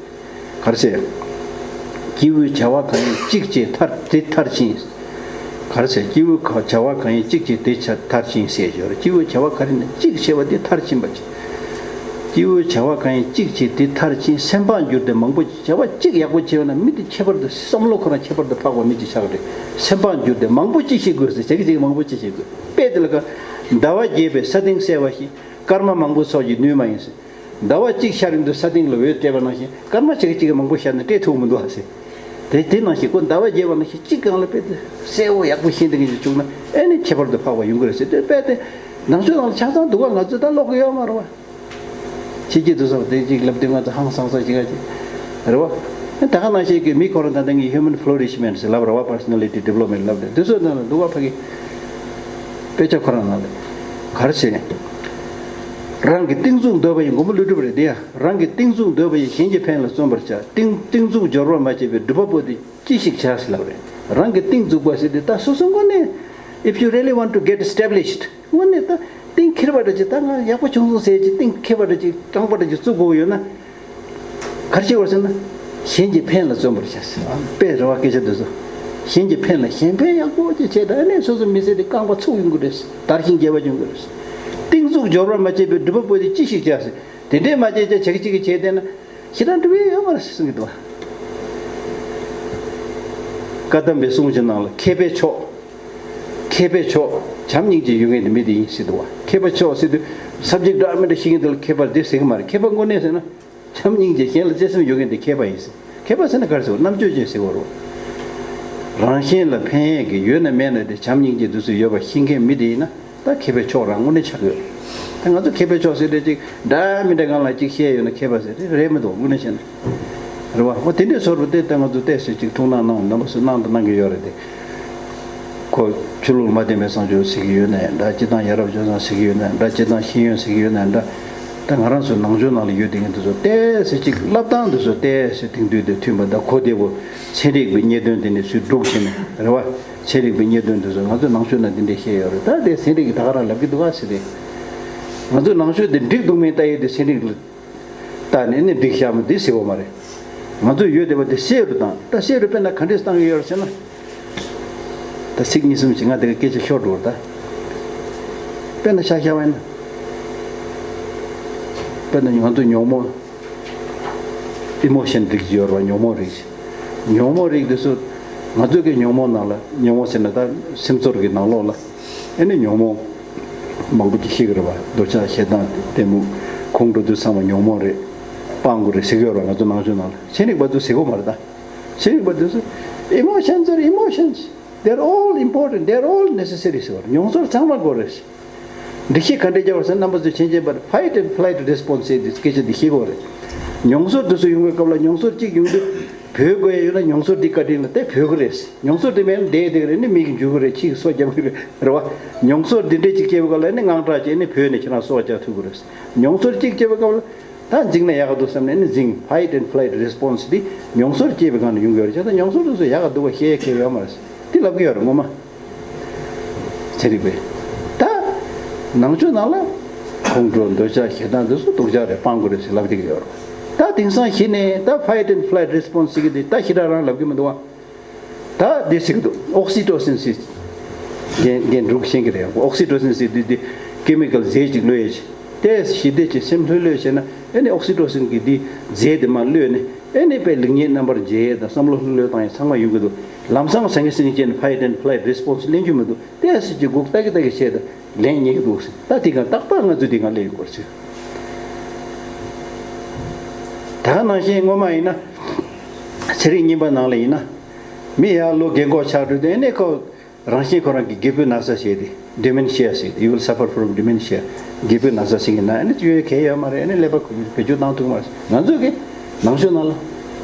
ག་རེ་ཟེར། སྐྱེས་བུའི་བྱ་བ་གང་ཡིན་གཅིག་བྱས་མཐར་དེ་མཐར་ཕྱིན། ག་རེ་ཟེར། སྐྱེས་བུའི་བྱ་བ་གང་ཡིན་གཅིག་བྱས་དེ་མཐར་ཕྱིན་ཟེར་ཡོད་རེད། སྐྱེས་བུའི་བྱ་བ་ག་རེ་ཡིན་ན་གཅིག་བྱས་པ་དེ་མཐར་ཕྱིན་པ་ཅིག་སྐྱེས་བུའི་བྱ་བ་གང་ཡིན་གཅིག་བྱས་དེ་མཐར་ཕྱིན། སེམས་སྤང་འགྱུར་ཏེ་མང་པོ་ཅིག་བྱ་བ་གཅིག་ཡག་པོ་བྱས་པ་ན་མི་དེ་ཁྱད་པར་དུ་བསམ་བློ་ཁོ་རང་ཁྱད་པར་དུ་འཕགས་པ་མི་ཅིག་ཆགས་རེད། སེམས་སྤང་འགྱུར་ཏེ་མང་པོ་ཅིག་ཤེས་དགོས་ཟེར། བྱ་གི་བྱ་གི་མང་པོ་ཅིག་ཤེས་དགོས། དཔེ་དེ་ལ་ཀ་ ཟླ་བ་རྒྱས་པའི་ས་སྟེང་གསལ་བ་བཞིན། སྐར་མ་མང་པོ་སོགས་ཀྱིས་ནུས་མ་ཡིན་ཟེར། ཟླ་བ་གཅིག་ཤར་ཡོང་དུས་ས་སྟེང་ལ་འོད་སྤྲད་པ་ནང་བཞིན། སྐར་མ་གཅིག་གཅིག་མང་པོ་ཤར་ནས་སྤྲད་ཐུབ་མི་འདུག་ཨ་ཟེར། དེ་དེ་ནང་བཞིན་ཁོ་ཟླ་བ་རྒྱས་པ་ནང་བཞིན་གཅིག་སྒང་ལ་དཔེ་དེ་གསལ་བོ་ཡག་པོ་ཤེས་འདི་གི་བྱུང་ན་ཨེ་ནི་ཁྱད་པར་དུ་འཕགས་པ་ཡོང་གི་རེད་ཟེར། དེ་དཔེ་དེ་ནང་ཆོས་ནང་ལ་ཆ་ཚང་འདུག་ག་ང་ཚོས་ད་ཀློག་གི་ཡོད་མ་རེད་བ། ཕྱི་རྒྱལ་དུ་སོང་དེ་གཅིག་ལབ་དུས་ང་ཚོ་ཧང་སང་ས་ཞིག་ག་ཅིག་རེད་བ། ད་ག་ནང་བཞིན་གྱི་མི་ཁོ་རང་ད་ལྟ་ངའི་human flourishment ཟེར་ལབ་རེད་བ། personality development ལབ་དེ་དེ་ཚོ་ནང་ལ་འདུག་བ། ཕ་གི་དཔེ་ཆ་ཁོ་རང་ནང་ལ་ག་རེ་ཟེར། རང་གི་གཏིང་ཚུགས་འདོད་པ་ཡི་མགོན་པོ་ཀླུ་སྒྲུབ་རེད་དེ་ཡ། རང་གི་གཏིང་ཚུགས་འདོད་པ་ཡིས། གཞན་གྱི་ཕན་ལ་བརྩོན་པར་བྱ། གཏིང་གཏིང་ཚུགས་འབྱོར་པར་མ་བྱས་པའི། སྒྲུབ་པ་པོ་དེས་ཅི་ཞིག་བྱ་ཟེར་ལབ་རེད། རང་གི་གཏིང་འཛུགས་པ་ཟེར་དུས་ད་སོ་སོ་དངོས་གནས། If you really want to get established, དངོས་གནས་ད་གཏིང་འཁེལ་བ་འདྲ་ཅིག་ད་ང་ཡག་པོ་བྱུང་སོང་ཟེར་ཅིག་གཏིང་འཁེལ་བ་འདྲ་ཅིག་སྐྲང་པ་འདྲ་ཅིག་བཙུགས་དགོས་ཡོད་ན། ག་རེ་བྱེད་དགོས་ཟེར་ན། གཞན་གྱི་ཕན་ལ་བརྩོན་པར་བྱ་ཟེར། དཔེ་རེད་བ་སྐད་ཆ་འདི་ཚོ། གཞན་གྱི་ཕན་ལ་གཞན་ཕན་ཡག་པོ་ཅིག་བྱས་ད་ཨ་ནི་སོ་སོ་མི་ཚེ་འདི་རྐང་པ་ཚུགས་ཡོང་གི་རེད། དར་ཞིང་རྒྱས་པ་ཡོང་གི་རེད། གཏིང་ཚུགས་འབྱོར་པར་མ་བྱས་པའི། སྒྲུབ་པ་པོ་དེས་ཅི་ཞིག་བྱ་ཟེར། དེ་འདྲས་མ་བྱས་ཀྱང་བྱ་གི་ཅིག་གི་བྱས་བསྡད་ན། ཞེ་དྲག་འགྲུབ་ཡས་ཡོད་མ་རེད་ཟེར་གསུང་གི་འདུག་བ། བཀའ་གདམས་པའི་གསུང་གི་ནང་ལ་མཁས་པའི་མཆོག་མཁས་པའི་མཆོག་བྱམས་སྙིང་རྗེ་ཡོད་མཁན་དེ་མི་དེ་ཡིན་ཟེར་འདུག་བ། མཁས་པ་མཆོག་ཟེར་དུས་subject འདྲ་མི་འདྲ་ཤེས་མཁན་དེ་ལ་མཁས་པ་དེ་ཟེར་གི་མ་རེད། མཁས་པ་དངོས་གནས་ཟེར་ན། བྱམས་སྙིང་རྗེ་གཞན་ལ་བརྩེ་སེམས་ཡོད་མཁན་དེ་མཁས་པ་ཡིན་ཟེར། མཁས་པ་ཟེར་ན་ག་རེ་ཟེར་བ། རྣམ་དཔྱོད་ཅན་ཟེར་བ་རེད། རང་གཞན་ལ་ཕན་ཡས་ཀྱི་ཡོད་ན་མེད་ན་དེ་བྱམས་སྙིང་རྗེ་དེ་ཚོ་ཡོད་པ་ཤེས་མཁན་མི་དེ་ཡིན་ན། ད་མཁས་པའི་མཆོག་རང་དངོས་གནས་ཆགས་ཡོད་རེད། ད་ང་ཚོ་མཁས་པའི་མཆོག་ཟེར་དེ་ཅིག་འདྲ་མི་འདྲ་སྒང་ལ་ཅིག་བཤད་ཡོད་ན་མཁས་པ་ཟེར་དེ་རེད་མི་འདུག་དངོས་གནས་བཤད་ན། རེད་བ། འོ་དེ་འདྲའི་བཟོ་འདྲ་དེ་ད་ང་ཚོ་ཏོག་ཙམ་ཅིག་ཐུགས་སྣང་གནང་། རྣམ་པ་ཚོས་གནང་དང་གནང་གི་ཡོད་རེད་དེ། ཁོ་ཆོས་ལུགས་མ་བརྟེན་པའི་བཟང་སྤྱོད་ཟེར་གི་ཡོད་ནའི་འདྲ། སྤྱིར་བཏང་ཡ་རབས་སྤྱོད་བཟང་ཟེར་གི་ཡོད་ནའི་འདྲ། སྤྱིར་བཏང་ཤེས་ཡོན་ཟེར་གི་ཡོད་ནའི་འདྲ། ད་ང་རང་ཚོའི་ནང་ཆོས་ནང་ལ་ཡོད་བསྡད་མཁན་དེ་ཚོ་ཏོག་ཙམ་ཅིག་བསླབ་སྟངས་དེ་ཚོ་ཏོག་ཙམ་དེང་དུས་དང་མཐུན་པ་དང་གོ་བདེ་པོ། ཚན་རིག་པའི་རྙེད་དོན་དེ་ནས་སུས་སྒྲུག་བྱས་ནས་རེད་བ། ཚན་རིག་པའི་རྙེད་དོན་དེ་ཚོ་ང་ཚོའི་ནང་ཆོས་ནང་དེ་འདྲས་བཤད་ཡོད་རེད། ད་དེ་ཚན་རིག་གིས་ད་ག་རང་ལབ་ཀྱི་འདུག་ག་ཟེར་ཏེ། ང་ཚོའི་ནང་ཆོས་དེ་འགྲིག་འདུག་མིན་ལྟ་ཡས་དེ་ཚན་རིག་ལ་ལྟ་ནས་ནི་འགྲིག་ཤག་མིན་དེ་ཟེར་བ་མ་རེད། ང་ཚོས་ཡོད་བསྡད་པ་དེ་གསལ་རུ་བཏང་། ད་གསལ་རུ་དཔེར་ན་ག་འདྲས་བཏང་གི་ཡོད་རེད་ཟེར་ན། ད་ཚིག་གཉིས་གསུམ་ཞིག་ང་དེ་ག་སྐད་ཆ་ཤོར་འགྲོ་རེད་ད། དཔེར་ན་ཤག་ཤག་བ་ཡིན་ན། དཔེར་ན་ང་ཚོ་ཉོན་མོངས། ཨི་མོ་ཤན་རིགས་ཡོད་རེད་བ། ཉོན་མོངས་རིགས། ཉོན་མོངས་རིགས་དེ་ཚོ། ང་ཚོ་གི་ཉོན་མོངས་ནང་ལ། ཉོན་མོངས་ཟེར་ན་ད་སེམས་ཚོར་གྱི་ནང་ལོགས་ལ། ཨེ་ནི་ཉོན་མོངས་མང་པོ་ཅིག་ཤེས་ཀྱི་རེད་བ། འདོད་ཆགས་ཞེ་སྡང་གཏི་མུག་ཁོང་ཁྲོ་དེ་ཚང་མ་ཉོན་མོངས་རེད། སྤང་དགོས་རེད་ཟེར་གྱི་ཡོད་རེད་བ། ང་ཚོ་ནང་ཆོས་ནང་ལ། ཚན་རིག་པ་ཚོས་ཟེར་གྱི་ཡོད་མ་རེད་ད། ཚན་རིག་པ་དེ་ཚོས། Emotions are emotions. They're all important. They're all necessary ཟེར་བ་རེད། མྱོང་ཚོར་ཚང་མ་དགོས་རེད། འགྲེལ་བཤད་ག་འདྲས་རྒྱག་པ་ཟེར་ན། རྣམ་པ་ཚོས་མཁྱེན་མཁྱེན་པར་fight and flight response ཟེར་དེ་སྐད་ཆ་འདི་ཤེས་དགོས་རེད། མྱོང་ཚོར་དེ་ཚོ་ཡོང་བའི་སྐབས་ལ། མྱོང་ཚོར་གཅིག་ཡོང་དུས་བོས་དགོས་ཡ་ཡོད་ན། མྱོང་ཚོར་འདི་བཀའ་དྲིན་ལ་དེ་བོས་ཀྱི་རེད། མྱོང་ཚོར་དེ་མེད་ན་བསྡད་བསྡད་ཀྱི་རེད། ནི་མིག་གིས་འཇུ་གི་རེད། ཁྱི་གིས་སོ་བརྒྱབ་ཀྱི་རེད། རེད་བ། མྱོང་ཚོར་འདི་འདྲས་ཅིག་སྐྱེས་པའི་སྐབས་ལ་ནི་དངངས་སྐྲག་སྐྱེས་ནི་བོས་ནས་ཁྱེད་རང་སོ་བརྒྱབ་ཐུབ་ཀྱི་རེད། མྱོང་ཚོར་གཅིག་སྐྱེས་པའི་སྐབས་ལ། ད་འཛིང་ན་ཡག་ག་འདུག་བསམ་ནས་ནི་འཛིང་། fight and flight response འདི་མྱོང་ཚོར་སྐྱེས་པའི་སྒང་ནས་ཡོང་གི་ཡོད་རེད། བྱས་ཙང་མྱོང་ཚོར་དེ་ཚོ་ཡག་ག་འདུག་ག་བཤད་ཡ་གལ་ཡོད་མ་རེད། འདི་ལབ་ཀྱི་ཡོད་རེད་ངོ་མ། ཚན་རིག་པས། ད་ནང་ཆོས་ནང་ལ་ཁོང་ཁྲོ། འདོད་ཆགས། ཞེ་སྡང་དེ་ཚོ་སྡུག་ཅག་རེད། སྤང་དགོས་རེད་ཟེར་ལབ་བསྡད་ཀྱི་ཡོད་རེད། ད་དེང་སང་གཞི་ནས་ད་fight and flight response ཟེར་གྱི་འདི་ད་ཞེ་དྲག་རང་ལབ་ཀྱི་མི་འདུག་བ། ད་འདི་ཟེར་གྱི་འདུག oxytocin ཟེར། རྒན་རྒན་འབྲུག་ཤེས་ཀྱི་རེད། oxytocin ཟེར་དུས་འདི་chemical རྫས་ཅིག་གློད་ཡས་ཅིག་དེ་ཞི་བདེ་ཅིག་སེམས་ལྷོད་ལྷོད་བྱས་ན། ཨེ་ནི་oxytocin གི་འདི་རྫས་དེ་མར་གློད་ནས། ཨེ་ནི་དཔེ་ལེགས་ཉེས་རྣམ་པར་འབྱེད་ཡས་དང་བསམ་བློ་ལྷོད་ལྷོད་བཏང་ཡས་ཚང་མ་ཡོང་གི་འདུག་ལམ་སང་ཟང་ངེ་ཟིང་ངེ་བྱས་ནས་fight and flight response ལེན་རྒྱུ་མི་འདུག་དེ་སྲིད་ཀྱི་སྒུག་ལྟ་གི་ལྟ་གི་བྱས་ཏེ་ལེན་ཉེན་གྱི་འདུག་ཟེར། ད་དེ་ག་ཏག་ཏག་ང་ཚོས་དེ་ག་ལས་ཡོང་དགོས་ཟེར། ད་ག་ནང་བཞིན་སྔོན་མ་ཡིན་ན། ཚན་རིག་རྙིང་པ་ནང་ལ་ཡིན་ན། མི་ཡར་ལོ་རྒས་འཁོགས་ཆགས་འགྲོ་དུས་ཨེ་ནས་ཁོ་རང་བཞིན་ཁོ་རང་གི་རྒད་པོའི་ན་ཚ་ཟེར་ཏེ། Dementia ཟེར་ཏེ། You will suffer from dementia. རྒད་པོའི་ན་ཚ་ཟེར་གྱི་ན་ཨེ་ནས་ཅི་ཡོད་གལ་ཡོད་མ་རེད། ཨེ་ནས་ཀླད་པ་བེད་སྤྱོད་བཏང་ཐུབ་མ་རེད། ང་ཚོས་གི་ནང་ཆོས་ནང་ལ་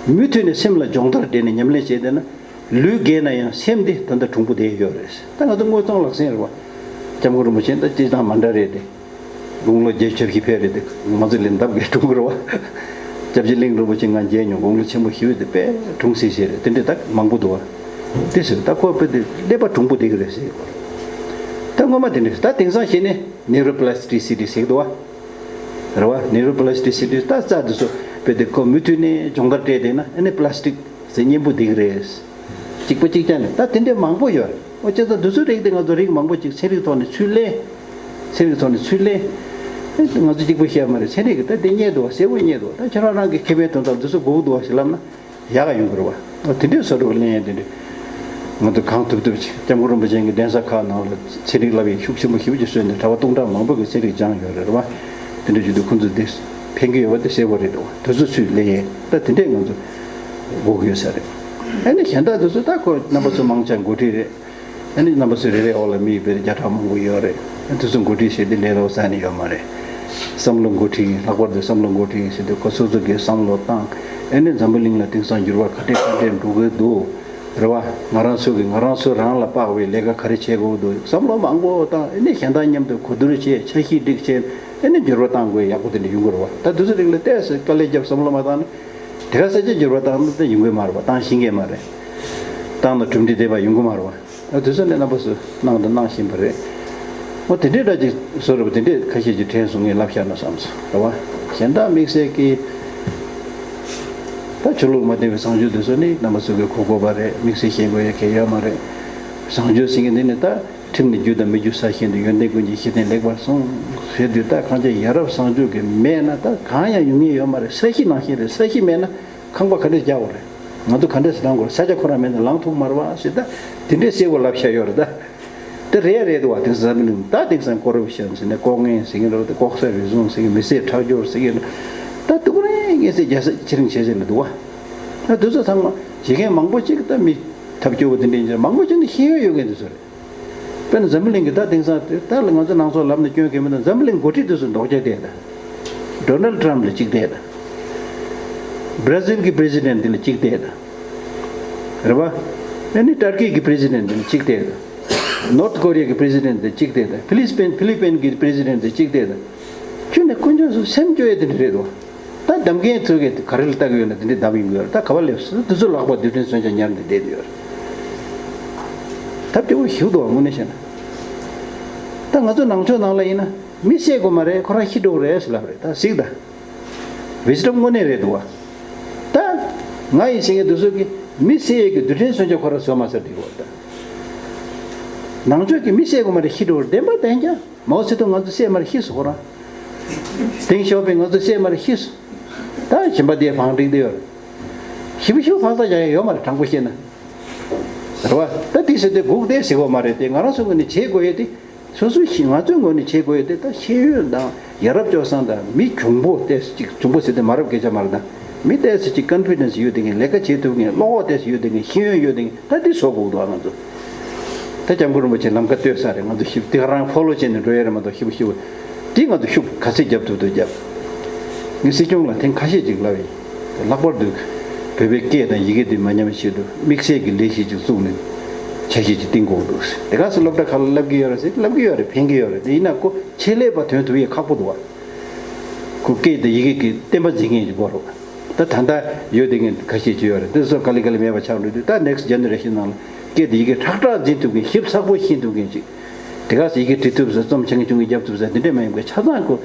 མུ་མཐུད་ནས་སེམས་ལ་སྦྱོང་བརྡར་སྤྲད་ནས་ཉམས་ལེན་བྱས་བསྡད་ན། ལུས་རྒས་ན་ཡང་སེམས་འདི་ད་ལྟ་གྲུང་པོ་བསྡད་ཡོད་རེད། ད་ང་ཚོ་དངོས་མཐོང་ལག་ཟིན་རེད་བ། སྐྱབས་མགོན་རིན་པོ་ཆེ་ད་སྤྱིར་བཏང་མ་འདྲ་རེད་དེ། དགུང་ལོ་བརྒྱད་ཅུ་ཞིག་ཕེབས་རེད་དེ། ང་ཚོ་ལས་ལྡབ་བརྒྱ་གྲུང་གི་རེད་བ། སྐྱབས་རྗེ་གླིང་རིན་པོ་ཆེ་ང་མཇལ་མྱོང་། དགུང་ལོ་ཆེན་པོ་ཞེ་པོ་དེ་དཔེ་གྲུང་སེ་ཟེར་རེད། དེ་འདྲས་ད་མང་པོ་འདུག་བ། དེ་ཟེར་ད་ཁོ་དཔེ་དེ་ཀླད་པ་གྲུང་པོ་བསྡད་ཀྱི་རེད་ཟེར། ད་སྔོན་མ་དེ་འདྲས། ད་དེང་སང་གཞི་ནས་neuroplasticity ཟེར་གྱི་འདུག་བ། རེད་བ། Neuroplasticity ད་རྩ་དེ་ཚོ་དཔེ་དེ་ཁོ་མུ་མཐུད་ནས་སྦྱོང་བརྡར་སྤྲད་བསྡད་ན་ཨེ་ནས་plastic ཟེར་མཉེན་པོ་བསྡད་ཀྱི་རེད། གཅིག་པ་གཅིག་རྐྱང་རེད། ད་དེ་འདྲས་མང་པོ་ཡོད་རེད། ཨོ་བྱས་ཙང་འདི་ཚོའི་རིགས་དེ་ང་ཚོ་རིགས་མང་པོ་ཅིག་ཚན་རིག་ཐོག་ནས་ཚུར་ལེན། ཚན་རིག་ཐོག་ནས་ཚུར་ལེན། ང་ཚོ་གཅིག་པུ་བཤད་མ་རེད། ཚན་རིག་གིས་ད་དེ་རྙེད་འདུག་བ། གསལ་པོ་རྙེད་འདུག་བ། ད་ཁྱེད་རང་རང་གི་ཁེ་ཕན་དོན་དག་འདི་ཚོ་དགོས་ཀྱི་འདུག་བ་ཞེས་ལབ་ན་ཡག་ག་ཡོང་གི་རེད་བ། ཨོ་དེ་འདྲས་བཟོ་འདྲ་བ་ལེན་ཡ་དེ་འདྲས། ང་ཚོ་གང་ཐུབ་ཐུབ་ཅིག་སྐྱབས་མགོན་རིན་པོ་ཆེ་གི་གདན་ས་ཁག་ནང་ལ་ཚན་རིག་བསླབ་ཡིག་ཤུགས་ཆེན་པོ་ཞེ་པོ་ཅིག་བཟོས་ནས་གྲྭ་པ་སྟོང་ཕྲག་མང་པོ་གིས་ཚན་རིག་སྦྱངས་ཡོད་རེད་བ། དེ་འདྲ་བྱེད་དུས་ཁོང་ཚོ་འདི་ཕན་གྱི་ཡོད་པ་དེ་གསལ་པོ་རེད་འདུག་དེ་ཚོ་ཚུར་ལེན་ཡས་ད་དེ་འདྲས་ང་ཚོ་དགོས་ཀྱི་ཡོད་ས་རེད། ཨ་ནི་གཞན་དག་དེ་ཚོ་ད་ཁོ་རྣམ་པ་ཚོ་མང་ཆེ་འགོ་ཁྲིད་རེད། ཨ་ནི་རྣམ་པ་ཚོའི་རེ་བའི་འོག་ལ་མི་དཔེ་བརྒྱ་ཕྲག་མང་པོ་ཡོད་རེད། ཨ་དེ་ཚོ་འགོ་ཁྲིད་བྱས་ཏེ་ལས་སླ་པོ་ཟེར་ནི་ཡོད་མ་རེད། བསམ་བློ་འགོ་ཁྲིད། ལྷག་པར་དུ་བསམ་བློ་འགོ་ཁྲིད་ཟེར་དུས་ཁོ་སོ་སོ་གིས་བསམ་བློ་བཏང་། ཨ་ནི་འཛམ་བུ་གླིང་ལ་དེང་སང་འགྱུར་བ་ག་འདྲས་ག་འདྲས་འགྲོ་གི་འདུག་རེད་བ། ང་རང་ཚོ་གིས་ང་རང་ཚོ་རང་ལ་དཔག་པའི་ལས་ཀ་ག་རེ་བྱེད་དགོས་འདུག་བསམ་བློ་མང་པོ་བཏང་། ཨ་ནི་གཞན་དག་མཉམ་དུ་གོ་བསྡུར་བྱས། འཆར་གཞི་སྒྲིག་བྱས། ཨ་ནི་འགྱུར་བ་གཏང་དགོས་ཡག་པོ་དེ་འདྲ་ཡོང་གི་རེད་བ། ད་དུས་ཚོད་རིང་ལ་ཏོག་ཙམ་དཀའ་ལས་བརྒྱབ་བསམ་བློ་མ་བཏང་ན། དེ་ག་ས་ཆ་འགྱུར་བ་བཏང་ན་ད་ཡོང་གི་མ་རེད་བ། བཏང་ཤེས་ཀྱི་མ་རེད། བཏང་ན་གྲུབ་འབྲས་ལྡན་པ་ཡོང་གི་མ་རེད་བ། ཨ་དུས་ཚོད་ནས་རྣམ་པ་ཚོས་གནང་དང་གནང་བཞིན་པ་རེད། འོ་དེ་འདྲའི་འདྲ་ཅིག་བཟོ་རུ་དེ་འདྲས་ཁ་ཤས་ཅིག་དྲན་སོང་ངས་ལབ་བཞག་ན་བསམ་སོང་རེད་བ། གཞན་དག་དམིགས་བསལ་གྱི་ད་ཆོས་ལུགས་མ་བརྟེན་པའི་བཟང་སྤྱོད་དེ་ཚོ་ནི་རྣམ་པ་ཚོ་གིས་གོ་དགོས་པ་རེད། དམིགས་བསལ་ཤེས་དགོས་ཡ་གལ་ཡོད་མ་རེད། བཟང་སྤྱོད་ཟེར་མཁན་འདི་ནི་ད་ཁྲིམས་ནི་རྒྱུ་དང་མི་རྒྱུ་ས་བཞིན་དུ། ཡོན་ཏན་ཀུན་གྱི་གཞི་རྟེན་ལེགས་པར་སྲུངས་ཟེར་དུས། ད་གང་ཅི་ཡ་རབས་བཟང་སྤྱོད་ཀྱི་མེད་ན་ད་གང་ཡང་ཡོང་ངེས་ཡོད་མ་རེད། ས་གཞི་ནང་བཞིན་རེད། ས་གཞི་མེད་ན་ཁང་པ་ག་འདྲས་རྒྱག་དགོས་རེད། ང་ཚོ་ག་འདྲས་སེ་ལངས་དགོས་རེད། ས་ཆ་ཁོ་རང་མེད་ན་ལངས་ཐུབ་མ་རེད་བ་ཟེར། ད་དེ་འདྲས་གསལ་པོ་ལབ་བཞག་ཡོད་རེད་ད། དེ་རེད་རེད་འདུག་བ། དེང་སང་འཛམ་བུ་གླིང་ད་དེང་སང་ཀོ་རབ་ཤན་ཟེར་ནས། ལྐོག་རྔན་ཟེར་གྱི་འདུག་ལྐོག་ཟ་རུལ་སུངས་ཟེར་གྱི། མི་སེར་ཁྲག་སྦྱོར་ཟེར་གྱི་འདུག་ད་སྡུག་རུས་ངན་སེལ་རྒྱ་ས་ཆེ་རིང་བྱས་ཟེར་ལ་འདུག་བ། ད་དེ་ཚོ་ཚང་མ་བྱེད་མཁན་མང་པོ་ཅིག་ད་མི་ཐབས་སྐྱོ་བོ་དེ་འདྲ་ཡིན་ཙང་། མང་པོ་ཅིག་ནི་ཤེས་ཡོན་ཡོད་མཁན་དེ་ཚོ་རེད། དཔེར་ན་འཛམ་བུ་གླིང་གི་ད་དེང་སང་དེ་ད་ང་ཚོ་ནང་སོག་ལབ་ན་སྐྱོན་གལ་མི་འདུག་འཛམ་བུ་གླིང་འགོ་ཁྲིད་དེ་ཚོ་འདོགས་རྒྱག་བསྡད་ད། ཌོ་ནལ་ཊམ་ལ་གཅིག་བསྡད་ད། བྷ་ར་ཟིལ་གྱི་པི་རེ་སི་ཌེན་ཊི་དེ་ལ་གཅིག་བསྡད་ད། རེད་བ། ཨ་ནི་ཏར་ཀི་གི་པི་རེ་སི་ཌེན་ཊི་དེ་ལ་གཅིག་བསྡད་ད། ནོར་ཐ་ཀོ་རི་ཡ་གི་པི་རེ་སི་ཌེན་ཊི་དེ་གཅིག་བསྡད་ད། ཕི་ལི་པིན་ཕི་ལི་པིན་གི་པི་རེ་སི་ཌེན་ཊི་དེ་གཅིག་བསྡད་ད། ཁྱོད་ནས་དཀོན་མཆོག་གསུམ་སེམས་སྐྱོ་ཡས་དེ་འདྲ་རེད་དོ། ད་གདམ་མཁན་ཚོ་གིས་ག་རེ་ལ་ལྟ་གི་ཡོད་ན་དེ་འདྲའི་གདམ་ཡོང་གི་ཡོད་རེད། ད་ག་པར་སླེབས་སོང་། དེ་ཚོ་ལག་པ་རྡུལ་ཕྲན་མཚོན་ཆ་ཉར་ནས་བསྡད་ཡོད་རེད། ཐབས་སྐྱོ་བོ་ཞིག་འདུག་བ། དངོས་གནས་བཤད་ན། ད་ང་ཚོ་ནང་ཆོས་ནང་ལ་ཡིན་ན་མི་བསད་དགོས་མ་རེད། ཁོ་རང་ཤི་འགྲོ་གི་རེད་ཟེར་ལབ་རེད། ད་གཟིགས་ད། ཝི་སི་ཌམ་དངོས་གནས་རེད་འདུག་བ། ད་ང་ཡིན་ཟེར་མཁན་དེ་ཚོ་གིས་མི་བསད་ཡས་ཀྱི་རྡུལ་ཕྲན་མཚོན་ཆ་ཁོ་རང་བཟོས་མ་ཚར་དུས་བ། ད་ནང་ཆོས་ཀྱིས་མི་བསད་དགོས་མ་རེད། ཤི་འགྲོ་གི་རེད། བདེན་པ་བདེན་རྐྱང་། མའོ་ཙེ་ཏུང་ང་ཚོ་བསད་མ་རེད། ཤི་སོང་ཁོ་རང་། ཏེང་ཞའོ་ཕིང་ང་ཚོ་བསད་མ་རེད། ཤི་སོང་། ད་གཞན་པ་དེ་བང་སྒྲིག་བསྡད་ཡོད་རེད། ཞེ་པོ་ཞེ་པོ་ཕག་ཚག་རྒྱག་ཡ་ཡོད་མ་རེད། དྲང་པོ་བཤད་ན། རེད་བ། ད་དེ་ཟེར་དུས་སྒུག་བསྡད་ཟེར་དགོས་མ་རེད་དེ། ང་རང་ཚོ་ངོས་ནས་བྱེད་དགོས་ཡས་དེ། སོ་སོ་ཞིག་ང་ཚོའི་ངོས་ནས་བྱེད་དགོས་ཡས་དེ། ད་ཤེས་ཡོན་དང་ཡ་རབས་སྤྱོད་བཟང་དང་། མི་གྱོང་པོ་ཏོག་ཙམ་ཅིག། གྱོང་པོ་ཟེར་དུས་མ་རབས་སྐད་ཆ་མ་རེད་ད། མི་ཏོག་ཙམ་ཅིག་ཀོན་ཕི་ཌེན་སི་ཡོད་བསྡད་མཁན། ལས་ཀ་བྱེད་ཐུབ་མཁན། བློ་ཁོག་ཏོག་ཙམ་ཡོད་བསྡད་མཁན། ཤེས་ཡོན་ཡོད་བསྡད་མཁན། ད་འདི་བཟོ་དགོས་འདུག་ང་ཚོ། ད་སྐྱབས་མགོན་རིན་པོ་ཆེ་ལམ་ཁ་བསྟོད་ས་རེད། ང་ཚོ་ཞིབ་དེ་ག་རང་ཕོ་ལོ་བྱས་ནས་འགྲོ་ཡ་རེད་མ་གཏོགས། ཞིབ་ཞིབ་དེ་ང་ཚོ་ཤུགས་ག་ཚད་རྒྱབ་ཐུབ་ཐུབ་རྒྱབ། ངས་སྲིད་སྐྱོང་ལ་ཐེངས་ཁ་ཤས་ཅིག་ལབ་ཡིན། ལྷག་པར་དུ་བོད་པའི་སྐད་དང་ཡི་གེ་འདི་མ་ཉམས་པའི་ཆེད་དུ་དམིགས་བསལ་གྱི་ལས་གཞི་ཅིག་བཙུགས་ནས་འཆར་གཞི་ཅིག་བཏིང་དགོས་འདུག། དེ་ག་སེ་སློབ་གྲྭ་ཁག་ལ་ལབ་ཀྱི་ཡོད་རེད་ཟེར། ལབ་ཀྱི་ཡོད་རེད། ཕན་གྱི་ཡོད་རེད། དེ་ཡིན་ན་ཁོ་ཆེད་ལས་པ་ཐོན་ཐུབ་ཡས་ཁག་པོ་འདུག་བ། ཁོ་སྐད་དང་ཡི་གེ་གི་བསྟན་པ་འཛིན་མཁན་ཅིག་དགོས་རེད་བ། ད་ད་ལྟ་ཡོད་བསྡད་མཁན་ཁ་ཤས་ཅིག་ཡོད་རེད། དེ་ཚོ་ག་ལེ་ག་ལེ་མེད་པ་ཆགས་འགྲོ་དུས། ད་ནེག་སི་ཊི་ཇེ་ནེ་རེ་ཤན་ནང་ལ་སྐད་དང་ཡི་གེ་ཁྲག་ཁྲག་འཛིན་ཐུབ་མཁན། ཞིབ་ཚགས་པོ་ཤེས་ཐུབ་མཁན་ཅིག། དེ་ག་སེ་ཡི་གེ་འབྲི་ཐུབ་ས། རྩོམ་ཆུང་ཆུང་རྒྱབ་ཐུབ་ས། དེ་འདྲས་མ་ཡིན་པའི་ཆ་ཚང་ཁོ་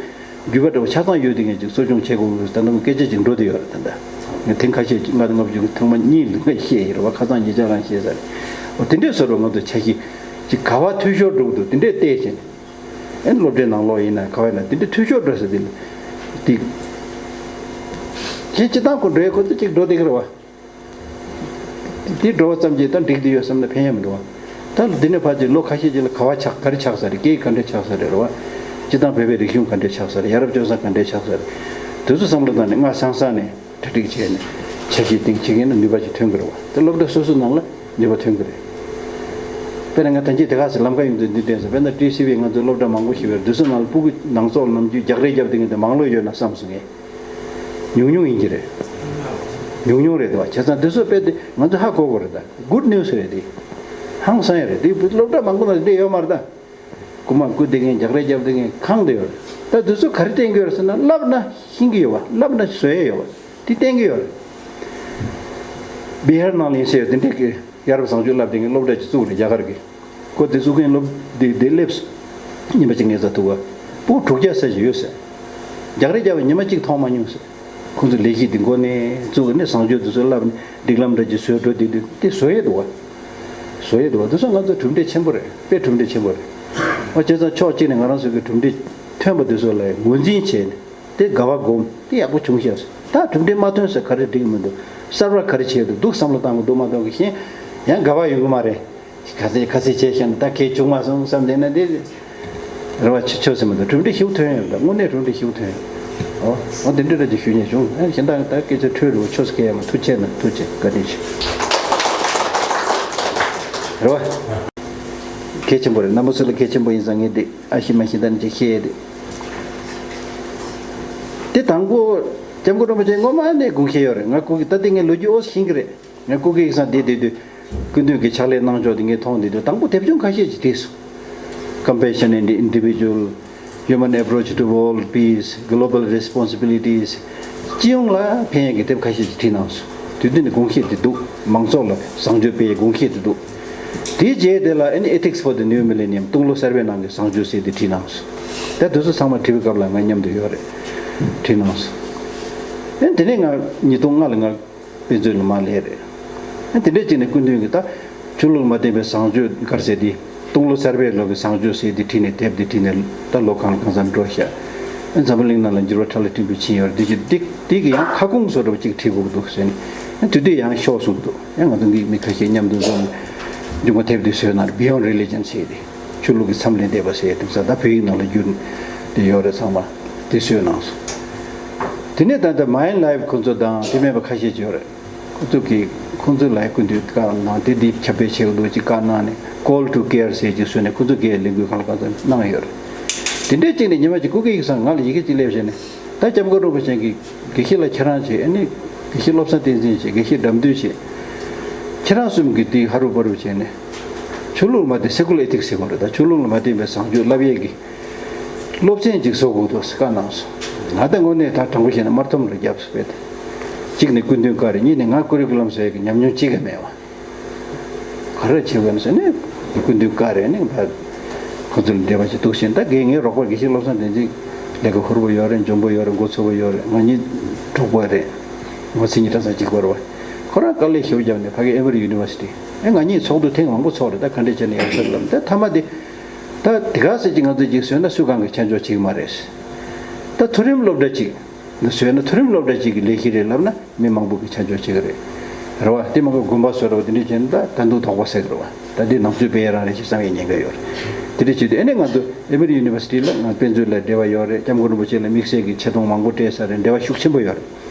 རྒྱུད་པ་འདྲ་བོ་ཆ་ཚང་ཡོད་བསྡད་མཁན་ཅིག་གསོ་སྐྱོང་བྱེད་དགོས་ཀྱི་ད་ལྟ་སྐད་ཆ་ཅིག་འགྲོ་བསྡད་ཡོད་རེད། ད་ལྟ་ངས་ཐེངས་ཁ་ཤས་ཅིག་ལྔ་དང་ལྔ་བཅུ་གི་ཐེངས་མ་གཉིས་ལ་ངས་བཤད་ཡོད་རེད་བ། ཁ་སང་ཉེ་ཆར་རང་བཤད་ས་རེད། འོ་དེ་འདྲས་བཟོ་འདྲ་བོ་ང་ཚོ་འཆར་གཞི་ཅིག་ག་པར་འཐུས་ཤོར་འགྲོ་གི་འདུག། དེ་འདྲས་བལྟས་བྱས་ནས། ཨེ་སློབ་གྲྭའི་ནང་ལོགས་ཡིན་ན་ག་པར་ཡིན་ན་དེ་འདྲས་འཐུས་ཤོར་འགྲོ་ས་དེ་ལ་དེ། གཞན་སྤྱིར་བཏང་ཁོ་འགྲོ་ཡ་ཁོ་ཚོ་ཅིག་འགྲོ་བསྡད་ཀྱི་རེད་བ། དེ་འགྲོ་བ་ཙམ་གྱིས་ད་འགྲིག་བསྡད་ཡོད་བསམ་ན་ཕན་ཡ་མི་འདུག་བ། ད་འདི་ནས་ཕར་ཅིག་ལོ་ཁ་ཤས་ཅིག་ལ་ག་པར་ཆགས། ག་རེ་ཆགས་ས་རེད། སྐད་ཡིག་ག་འདྲས་ཆགས་ས་རེད། རེད་བ། སྤྱིར་བཏང་བོད་པའི་རིག་གཞུང་ག་འདྲས་ཆགས་ས་རེད། ཡ་རབས་སྤྱོད་བཟང་ག་འདྲས་ཆགས་ས་རེད། དེ་ཚོ་བསམ་བློ་བཏང་ནས་སྔ་སང་སང་ནས་གྲ་སྒྲིག་བྱས་ནས་འཆར་གཞི་བཏིང་བྱེད་མཁན་ལ་ནུས་པ་ཅིག་ཐོན་གྱི་རེད་བ། དེ་སློབ་གྲྭ་སོ་སོའི་ནང་ལ་ནུས་པ་ཐོན་གྱི་རེད། དཔེར་ན་ང་ད་ཅི་དེ་ག་སེ་ལམ་ཁ་ཡོང་དུས་འདི་དྲན་སོང་། དཔེར་ན་ཊི་སི་ཝི་ང་ཚོའི་སློབ་གྲྭ་མང་པོ་ཞིག་ཡོད་རེད། དེ་ཚོའི་ནང་ལ་སྤུ་གུ་ནང་སོག་ནམ་རྒྱུན་རྒྱག་རེས་རྒྱབ་བསྡད་མཁན་དེ་མང་ལོས་ཡོད་ན་བསམ་སོང་ངས། ཉུང་ཉུང་ཡིན་གྱི་རེད། ཉུང་ཉུང་རེད་དོ། བྱས་ཙང་དེ་ཚོ་དཔེ་དེ་ང་ཚོ་ཧ་གོ་དགོས་རེད་ད། གུཌ་ནིའུ་སི་རེད་དེ། ཧང་སང་ཡ་རེད་དེ། སློབ་གྲྭ་མང་པོ་ནང་དེ་ཡོད་མ་རེད་ད། རྐུ་མ་རྐུ་བསྡད་མཁན། རྒྱག་རེས་རྒྱབ་བསྡད་མཁན་གང་དེ་ཡོད་རེད། ད་དེ་ཚོ་ག་རེ་བསྟན་གྱི་ཡོད་རེད་ཟེར་ན། བསླབ་ན་ཤེས་ཀྱི་ཡོད་པ། བསླབ་ན་བཟོ་ཡས་ཡོད་པ་དེ་བསྟན་གྱི་ཡོད་རེད། བི་ཧར་ནང་ལ་ཡིན་ཟེར་ཡོད་དེ་འདྲས་ཀྱི་ཡ་རབས་བཟང་སྤྱོད་བསླབ་བསྡད་མཁན་སློབ་གྲྭ་ཅིག་བཙུགས་རེད། རྒྱ་གར་གྱི། ཁོ་དེ་བཙུགས་མཁན་སློབ་དེ་དེ་སླེབས་སོང་། ཉི་མ་གཅིག་ངའི་རྩ་ཐུག་པ། སྤུ་གུ་དྲུག་བརྒྱ་ཙམ་ཞིག་ཡོད་ཟེར། རྒྱག་རེས་རྒྱབ་པ་ཉི་མ་གཅིག་མཐོང་མ་མྱོང་ཟེར། ཁོང་ཚོ་ལས་གཞི་དེ་འགོ་ནས་བཙུགས་ནས་བཟང་སྤྱོད་དེ་ཚོ་བསླབ་ནས་སྒྲིག་ལམ་འདྲ་ཅིག་བཟོས་འགྲོ་དུས་དེ་དེ་བཟོ་ཡས་འདུག་བ། བཟོ་ཡས་འདུག་བ། དེ་ཚོ་ང་ཚོ་གྲུབ་འབྲས་ཆེན་པོ་རེད། དཔེ་གྲུབ་འབྲས་ཆེན་པོ་རེད། ཨ་བྱས་ཙང་ཕྱོགས་གཅིག་ནས་ང་རང་ཚོ་གི་གྲུབ་འབྲས་ཐོན་པ་དེ་ཚོ་ལ་ངོས་འཛིན་བྱས་ནས། དེ་དགའ་བ་སྒོམ། དེ་ཡག་པོ་བྱུང་ཤག་ཟེར། ད་གྲུབ་འབྲས་མ་ཐོན་ཟེར་ག་རེ་འགྲིག་མི་འདུག། གསར་པ་ག་རེ་བྱས་འདུག་འདུག་བསམ་བློ་བཏང་གི་འདུག་མ་གཏོགས་གི་གཞན། ཡང་དགའ་བ་ཡོང་གི་མ་རེད། ག་ཚད་ག་ཚད་བྱས་ཤིང་ད་གས་བྱུང་མ་སོང་བསམ་བསྡད་ན་དེ་རེ་བ་ཆེ་ཆོག་ཟེར་མ་གཏོགས་གྲུབ་འབྲས་ཞིག་ཐོན་ཡོད་ད་དངོས་གནས་གྲུབ་འབྲས་ཞིག་ཐོན་ཡོད། ཨོ་ཨོ་དེ་འདྲ་འདྲ་ཅིག་ཞུ་སྙིང་བྱུང་ཨ་གཞན་དག་ད་སྐད་ཆ་འཕྲོས་རུ་ཆོས་སྐད་མ་ཐུགས་ཆེ་ན་ཐུགས་ཆེ་བཀའ་དྲིན་ཆེ། རེ་བ་གལ་ཆེན་པོ་རེད། རྣམ་པ་ཚོ་ལ་གལ་ཆེན་པོ་ཡིན་ཙང་ངས་འདི་ཨ་ཤི་མ་ཤི་ད་ནི་ཅིག་བཤད་ཡས་དེ། དེ་དང་པོ་སྐྱབས་མགོན་རིན་པོ་ཆེ་སྔོན་མ་ནས་དགོངས་བཞེས་ཡོད་རེད། ང་སྐུ་གི་ད་ལྟ་ངས་ལོ་རྒྱུས་ཨོ་ཤེས་ཀྱི་རེད། ང་སྐུ་གི་ཡིག་ཚང་དེ་དེ་དུས་སྐུ་མདུན་གྱི་ཕྱག་ལས་གནང་ཕྱོགས་དེ་ངས་མཐོང་དེ་དུས་དང་པོ་དེབ་ཆུང་ཁ་ཤས་ཅིག་བྲིས་སོང་། Compassion in the Individual, Human Approach to World Peace, Global Responsibilities། སྤྱི་ཡོངས་ལ་ཕན་ཡས་ཀྱི་དེབ་ཁ་ཤས་ཅིག་བྲིས་གནང་སོང་། དུས་དེ་ནས་དགོངས་བཞེས་དེ་འདུག་མང་ཚོགས་ལ་བཟང་སྤྱོད་སྤེལ་ཡས་དགོངས་བཞེས་དེ་འདུག་དེའི་རྗེས་དེ་ལ་ཨ་ནི་Ethics for the New Millennium། སྟོང་ལོ་གསར་པའི་ནང་གི་བཟང་སྤྱོད་ཟེར་དེ་བྲིས་གནང་སོང་། ད་དེ་ཚོ་ཚང་མ་བྲིས་པའི་སྐབས་ལ་ང་མཉམ་དུ་ཡོད་རེད། བྲིས་གནང་སོང་། ཨ་ནི་དེ་ནས་ང་ཉིས་སྟོང་ལྔ་ལ་ང་དཔེ་མཛོད་ལ་མར་སླེབས་རེད། ཨ་ནི་དེ་འདྲའི་ཅིག་ནས་སྐུ་མདུན་གྱིས་ད་ཆོས་ལུགས་ལ་མ་བརྟེན་པའི་བཟང་སྤྱོད་ག་རེ་ཟེར་དེ། སྟོང་ལོ་གསར་པའི་ལོ་གི་བཟང་སྤྱོད་ཟེར་དེ་བྲིས་ནས་དེབ་དེ་བྲིས་ནས་ད་ལོ་གང་ལ་གང་འཚམ་འགྲོ་ཤག་ཨ་ནི་འཛམ་བུ་གླིང་ནང་ལ་འགྱུར་བ་ཕྲ་ལ་ཕྲན་བུ་ཕྱིན་ཡོད་རེད། དེ་ཅིག་དེ་དེ་གི་ཡང་ཁ་སྐོང་བཟོ་འདྲ་བ་ཅིག་བྲིས་དགོས་ཀྱི་འདུག་ཟེར་ནས། ཨ་ནི་དེ་དུས་ཡང་ཤོག་གསུངས་འདུག་ཡང་ང་ཚོ་འདི་མི་ཁ་ཤས་མཉམ་དུ་འཛོམས་ནས་མཇུག་མ་དེབ་དེ་བཟོས་གནང་རེད། Beyond Religion ཟེར་དེ། ཆོས་ལུགས་ཀྱི་མཚམས་ལས་འདས་པ་ཟེར་དེང་སང་ད་བོད་ཡིག་ནང་ལ་བསྒྱུར་ནས་དེ་ཡོད་རེད། ཚང་མ་དེ་བཟོས་གནང་སོང་། དེ་ནས་ད་ལྟ་Mind Life ཁོང་ཚོ་དང་དེ་མིན་པ་ཁ་ཤས་ཅིག་ཡོད་རེད། ཁོང་ཚོ་གིས་ཁོང་ཚོ་ལ་སྐུ་མདུན་བཀའ་གནང་དེ་འདི་ཁྱབ་སྤེལ་བྱེད་དགོས་འདུག་ཅེས་བཀའ་གནང་ནས་Call to Care ཟེར་ཅིག་བཟོས་ནས་ཁོང་ཚོ་གིས་ལས་འགུལ་གང་ལ་གང་འཚམ་གནང་ཡོད་རེད། དེ་འདྲའི་གཅིག་ནས་ཉི་མ་གཅིག་སྐུ་སྒེར་ཡིག་ཚང་ང་ལ་ཡི་གེ་གཅིག་སླེབས་བྱས་ནས་ད་སྐྱབས་མགོན་རིན་པོ་ཆེ་གིས་དགེ་བཤེས་ལགས་ཁྱེད་རང་བྱས། ཨ་ནི་དགེ་བཤེས་བློ་བཟང་བསྟན་འཛིན་བྱས། དགེ་བཤེས་དགྲ་འདུལ་བྱས། ཁྱེད་རང་གསུམ་གྱིས་དེ་ཧ་རུ་བ་རུ་བྱས་ནས་ཆོས་ལུགས་མ་བརྟེན་Secular Ethics ཟེར་དགོས་རེད། ད་ཆོས་ལུགས་ལ་མ་བརྟེན་པའི་བཟང་སྤྱོད་བསླབ་ཡས་ཀྱི་སློབ་ཚན་ཅིག་བཟོ་དགོས་འདུག་ཟེར་བཀའ་གནང་སོང་། ང་ད་དངོས་གནས་ད་དྲང་པོ་བཤད་ན་དམར་འཐོམ་རེ་བརྒྱབ་སོང་བས། གཅིག་ནས་སྐུ་མདུན་བཀའ་རེད། གཉིས་ནས་ང་ཀུ་རི་ཀུ་ལམ་བཟོ་ཡས་ཀྱི་ཉམས་མྱོང་གཅིག་ཀྱང་མེད་པ། ག་རེ་བྱེད་དགོས་ན་ཟེར་ནས་སྐུ་མདུན་བཀའ་རེད། ནས་ད་ཁོ་ཚོ་ལ་འབྲེལ་བ་ཞིག་འདུག་ཟེར། ད་གས་ངའི་རོགས་པ་དགེ་བཤེས་བློ་བཟང་བསྟན་འཛིན་ལས་ཀ་ཧུར་པོ་ཡོད་རེད། འཇོན་པོ་ཡོད་རེད། མགོ་ཚོས་པོ་ཡོད་རེད། ང་གཉིས་གྲོགས་པོ་རེད། ང་མཚན་ཉིད་གྲྭ་ཚང་གཅིག་པ་རེད་པ། ཁོ་རང་དཀའ་ལས་ཞེ་པོ་བརྒྱབ་ནས་ཕ་གི་Emory University། ཨེ་ང་གཉིས་ཚོགས་འདུ་ཐེངས་མང་པོ་ཚོགས་རེད། ད་ག་འདྲས་བྱས་ནས་ཡག་ཐག་ལབ། ད་མཐའ་མ་དེ་ད་དེ་ག་ཟེར་གྱི་ང་ཚོ་གཅིག་བཟོས་ན་སུ་གང་གི་ཆ་འཇོག་བྱེད་ཀྱི་མ་རེད། ད་མཐོ་རིམ་སློབ་གྲྭ་གཅིག་འདི་བཟོས་ན་མཐོ་རིམ་སློབ་གྲྭ་གཅིག་གི་ལས་གཞི་རེད་ལབ་ན་མི་མང་པོ་གི་ཆ་འཇོག་བྱེད་ཀྱི་རེད། རེད་བ། དེ་མ་གི་དགོན་པ་བཟོ་འདྲ་བ་དེ་འདྲས་བྱས་ན་ད་ད་དུང་དོགས་པ་ཟེར་གི་རེད་བ། ད་འདི་ནང་ཆོས་སྤེལ་ཡས་རང་རེད་ཅེས་བསམ་ཡས་ཉེན་ཁ་ཡོད་རེད། དེ་འདྲས་བྱས་དུས་ཨ་ནི་ང་ཚོ་Emory University ལ་ང་དཔེ་མཛོད་ལ་འབྲེལ་བ་ཡོད་རེད། སྐྱབས་མགོན་རིན་པོ་ཆེ་ལ་དམིགས་བསལ་གྱི་ཆེ་མཐོང་མང་པོ་སྤྲད་ས་རེད། འབྲེལ་བ་ཤུགས་ཆེན་པོ་ཡོད་རེད།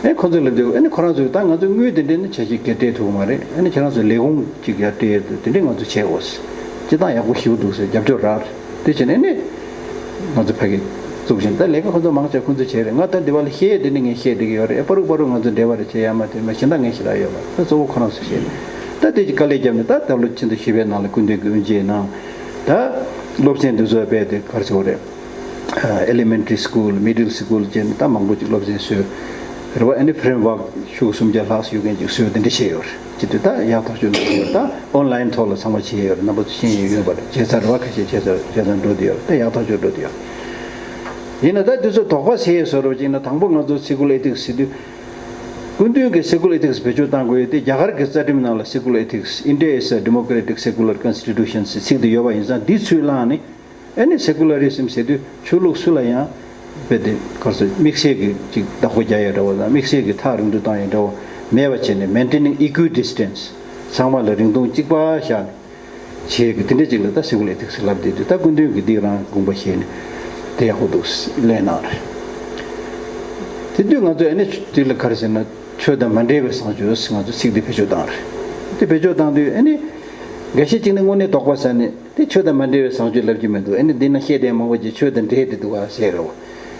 ཨེ་ཁོ་ཚོ་ལབ་དུས་ཨ་ནི་ཁོ་རང་ཚོས་ད་ང་ཚོ་དངུལ་དེ་འདྲས་ནི་ཆ་ཞིག་གིས་སྤྲད་ཐུབ་ཀྱི་མ་རེད། ཨ་ནི་ཁྱེད་རང་ཚོ་ལས་ཁུངས་ཅིག་ཡར་སྤྲད་ཡས་དེ་འདྲས་ང་ཚོ་བྱེད་དགོས། སྤྱི་བཏང་ཡག་པོ་ཞེ་པོ་འདུག་ཟེར་རྒྱབ་སྐྱོར་རག་རེད། དེ་བྱས་ནས་ནི་ང་ཚོ་ཕ་གི་བཙུགས་བཞིན་ད་ལས་ཀ་ཁོ་ཚོ་མང་ཆེ་ཁོ་ཚོས་བྱས་རེད། ང་ད་འདི་བ་ལ་བཤད་དེ་ནི་ངས་བཤད་བསྡད་ཀྱི་ཡོད་རེད། ཨེ་པ་རུག་པ་རུག་ང་ཚོ་འབྲེལ་བ་རེ་བྱེད་ཡ་མ་དེ་མ་གཞན་དག་ངས་ཞེ་དྲག་ཡོད་མ་རེད། ད་གཙོ་བོ་ཁོ་རང་ཚོ་བཤད་ད་དེ་ཅིག་དཀའ་ལས་བརྒྱབ་ནས་ད་ད་ལོ་ཕྱི་ཟླ་བཞི་པའི་ནང་ལ་སྐུ་མདུན་གྱི་དབུ་འབྱེད་གནང་། ད་སློབ་ཚན་འདི་ཚོ་སྤེལ་ཏེ་ག་རེ་ཟེར་དགོས་རེད། Elementary School, Middle School བྱས་ནས་ད་མང་པོ་ཅིག་སློབ་ཚན་བཟོས། རེད་བ། ཨ་ནི་Framework ཤོག་གུ་སུམ་བརྒྱ་ལྷག་ཡོད་མཁན་ཅིག་བཟོས་དེ་འདྲ་བྱས་ཡོད་རེད། ཅི་དུས་ད་ཡག་ཐག་ཆོད་འགྲོ་གི་ཡོད་རེད། ད་Online ཐོག་ལ་ཚང་མ་བྱས་ཡོད་རེད། རྣམ་པ་ཚོ་ཤེས་ཡོན་ཡོད་པ་རེད། བྱས་ཚར་རེད་བ། ཁ་ཤས་བྱས་ཚར་བྱས་ཚར་འགྲོ་བསྡད་ཡོད་རེད། ད་ཡག་ཐག་ཆོད་འགྲོ་བསྡད་ཡོད་རེད། ཡིན་ན་ད་དེ་ཚོ་དོགས་པ་ཟེར་ཡས་བཟོ་འདྲ་བ་ཅིག་ན་དང་པོ་ང་ཚོ་Secular Ethics ཟེར་དུས་སྐུ་མདུན་གྱི་Secular Ethics བེད་སྤྱོད་གཏང་དགོས་ཡས་དེ་རྒྱ་གར་གྱི་རྩ་ཁྲིམས་ནང་ལ་Secular Ethics, India is a democratic secular constitution ཟེར་ཚིག་དེ་ཡོད་པ་ཡིན་ཙང་འདི་ཚུར་བླངས་ནས། ཨ་ནི་Secularism ཟེར་དུས་ཆོས་ལུགས་སུ་ལ་ཡང་རྦད་དེ་ག་རེ་ཟེར་དམིགས་བསལ་གྱི་ཅིག་བདག་པོ་རྒྱག་ཡ་འདྲ་བོ་དང་དམིགས་བསལ་གྱི་ཐག་རིང་དུ་བཏང་ཡ་འདྲ་བོ་མེད་པ་བྱས་ནས། Maintaining equidistance ཚང་མ་ལ་རིང་ཐུང་གཅིག་པ་བཞག་ནས་བྱེད་ཀྱི་དེ་འདྲ་ཅིག་ལ་ད་Secular Ethics ལབ་བསྡད་དུས་ད་སྐུ་མདུན་གྱིས་འདི་རང་དགོངས་པ་བཞེས་ནས་དེ་ཡག་པོ་འདུག་གླེང་གནང་རེད། དེ་དུས་ང་ཚོས་ཨ་ནི་དེ་ལ་ག་རེ་ཟེར་ན་ཆོས་དང་མ་འབྲེལ་བའི་བཟང་སྤྱོད་ང་ཚོས་ཚིག་འདི་བེད་སྤྱོད་བཏང་རེད། དེ་བེད་སྤྱོད་བཏང་དུས་ཨ་ནི་འགའ་ཤས་ཅིག་ནི་དངོས་གནས་དོགས་པ་ཟ་ནས། དེ་ཆོས་དང་མ་འབྲེལ་བའི་བཟང་སྤྱོད་ལབ་ཀྱི་མི་འདུག་ཨ་ནི་འདི་ན་བཤད་བསྡད་མང་པོ་ཅིག་ཆོས་དང་འབྲེལ་ཏེ་འདུག་ག་ཟེར་རོ།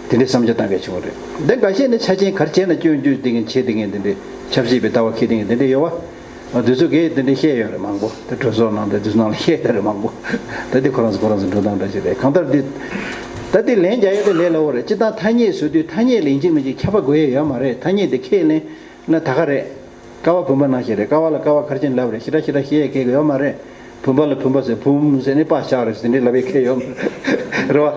དེ་འདྲའི་བསམ་འཆར་བཏང་མཁན་བྱུང་བ་རེད། འདི་འགའ་ཤས་ནི་ཆ་ཆེན་ག་རེ་བྱས་ན་སྐྱོན་བརྗོད་བསྡད་མཁན་བྱེད་བསྡད་མཁན་དེ་འདྲའི་ཆབ་སྲིད་པའི་ལྟ་བ་འཁྱེར་བསྡད་མཁན་དེ་འདྲ་ཡོད་བ། ཨ་དེ་ཚོ་གིས་དེ་འདྲའི་བཤད་ཡོད་རེད་མང་པོ། དེ་གྲོས་ཚོགས་ནང་དེ་དེ་ཚོ་ནང་ལ་བཤད་ཡོད་རེད་མང་པོ། ད་དེ་ཁོ་རང་ཚོ་ཁོ་རང་ཚོ་འགྲོ་སྟངས་འདྲ་ཞིག་རེད། གང་ལྟར་འདི་ད་དེ་ལན་རྒྱག་ཡ་དེ་ལས་སླ་བོ་རེད། སྤྱིར་བཏང་ཐ་སྙད་བཟོ་དུས་ཐ་སྙད་ལ་ཡིན་གཅིག་མིན་གཅིག་ཁྱབ་པ་དགོས་ཡ་ཡོད་མ་རེད། ཐ་སྙད་དེ་ཁས་ལེན་ན་ད་ག་རེད། ཀ་བ་བུམ་པ་ནང་བཞིན་རེད། ཀ་བ་ལ་ཀ་བ་ག་རེ་བྱས་ནས་ལབ་རེད། ཞེ་དྲག་ཞེ་དྲག་བཤད་ཡས་གལ་ཡོད་མ་རེད། བུམ་པ་ལ་བུམ་པ་ཟེར། བུམ་ཟེར་ནས་པ་བཞག་རེད་ཟེར་འདི་ལབ་ཡས་གལ་ཡོད་མ་རེད། རེད་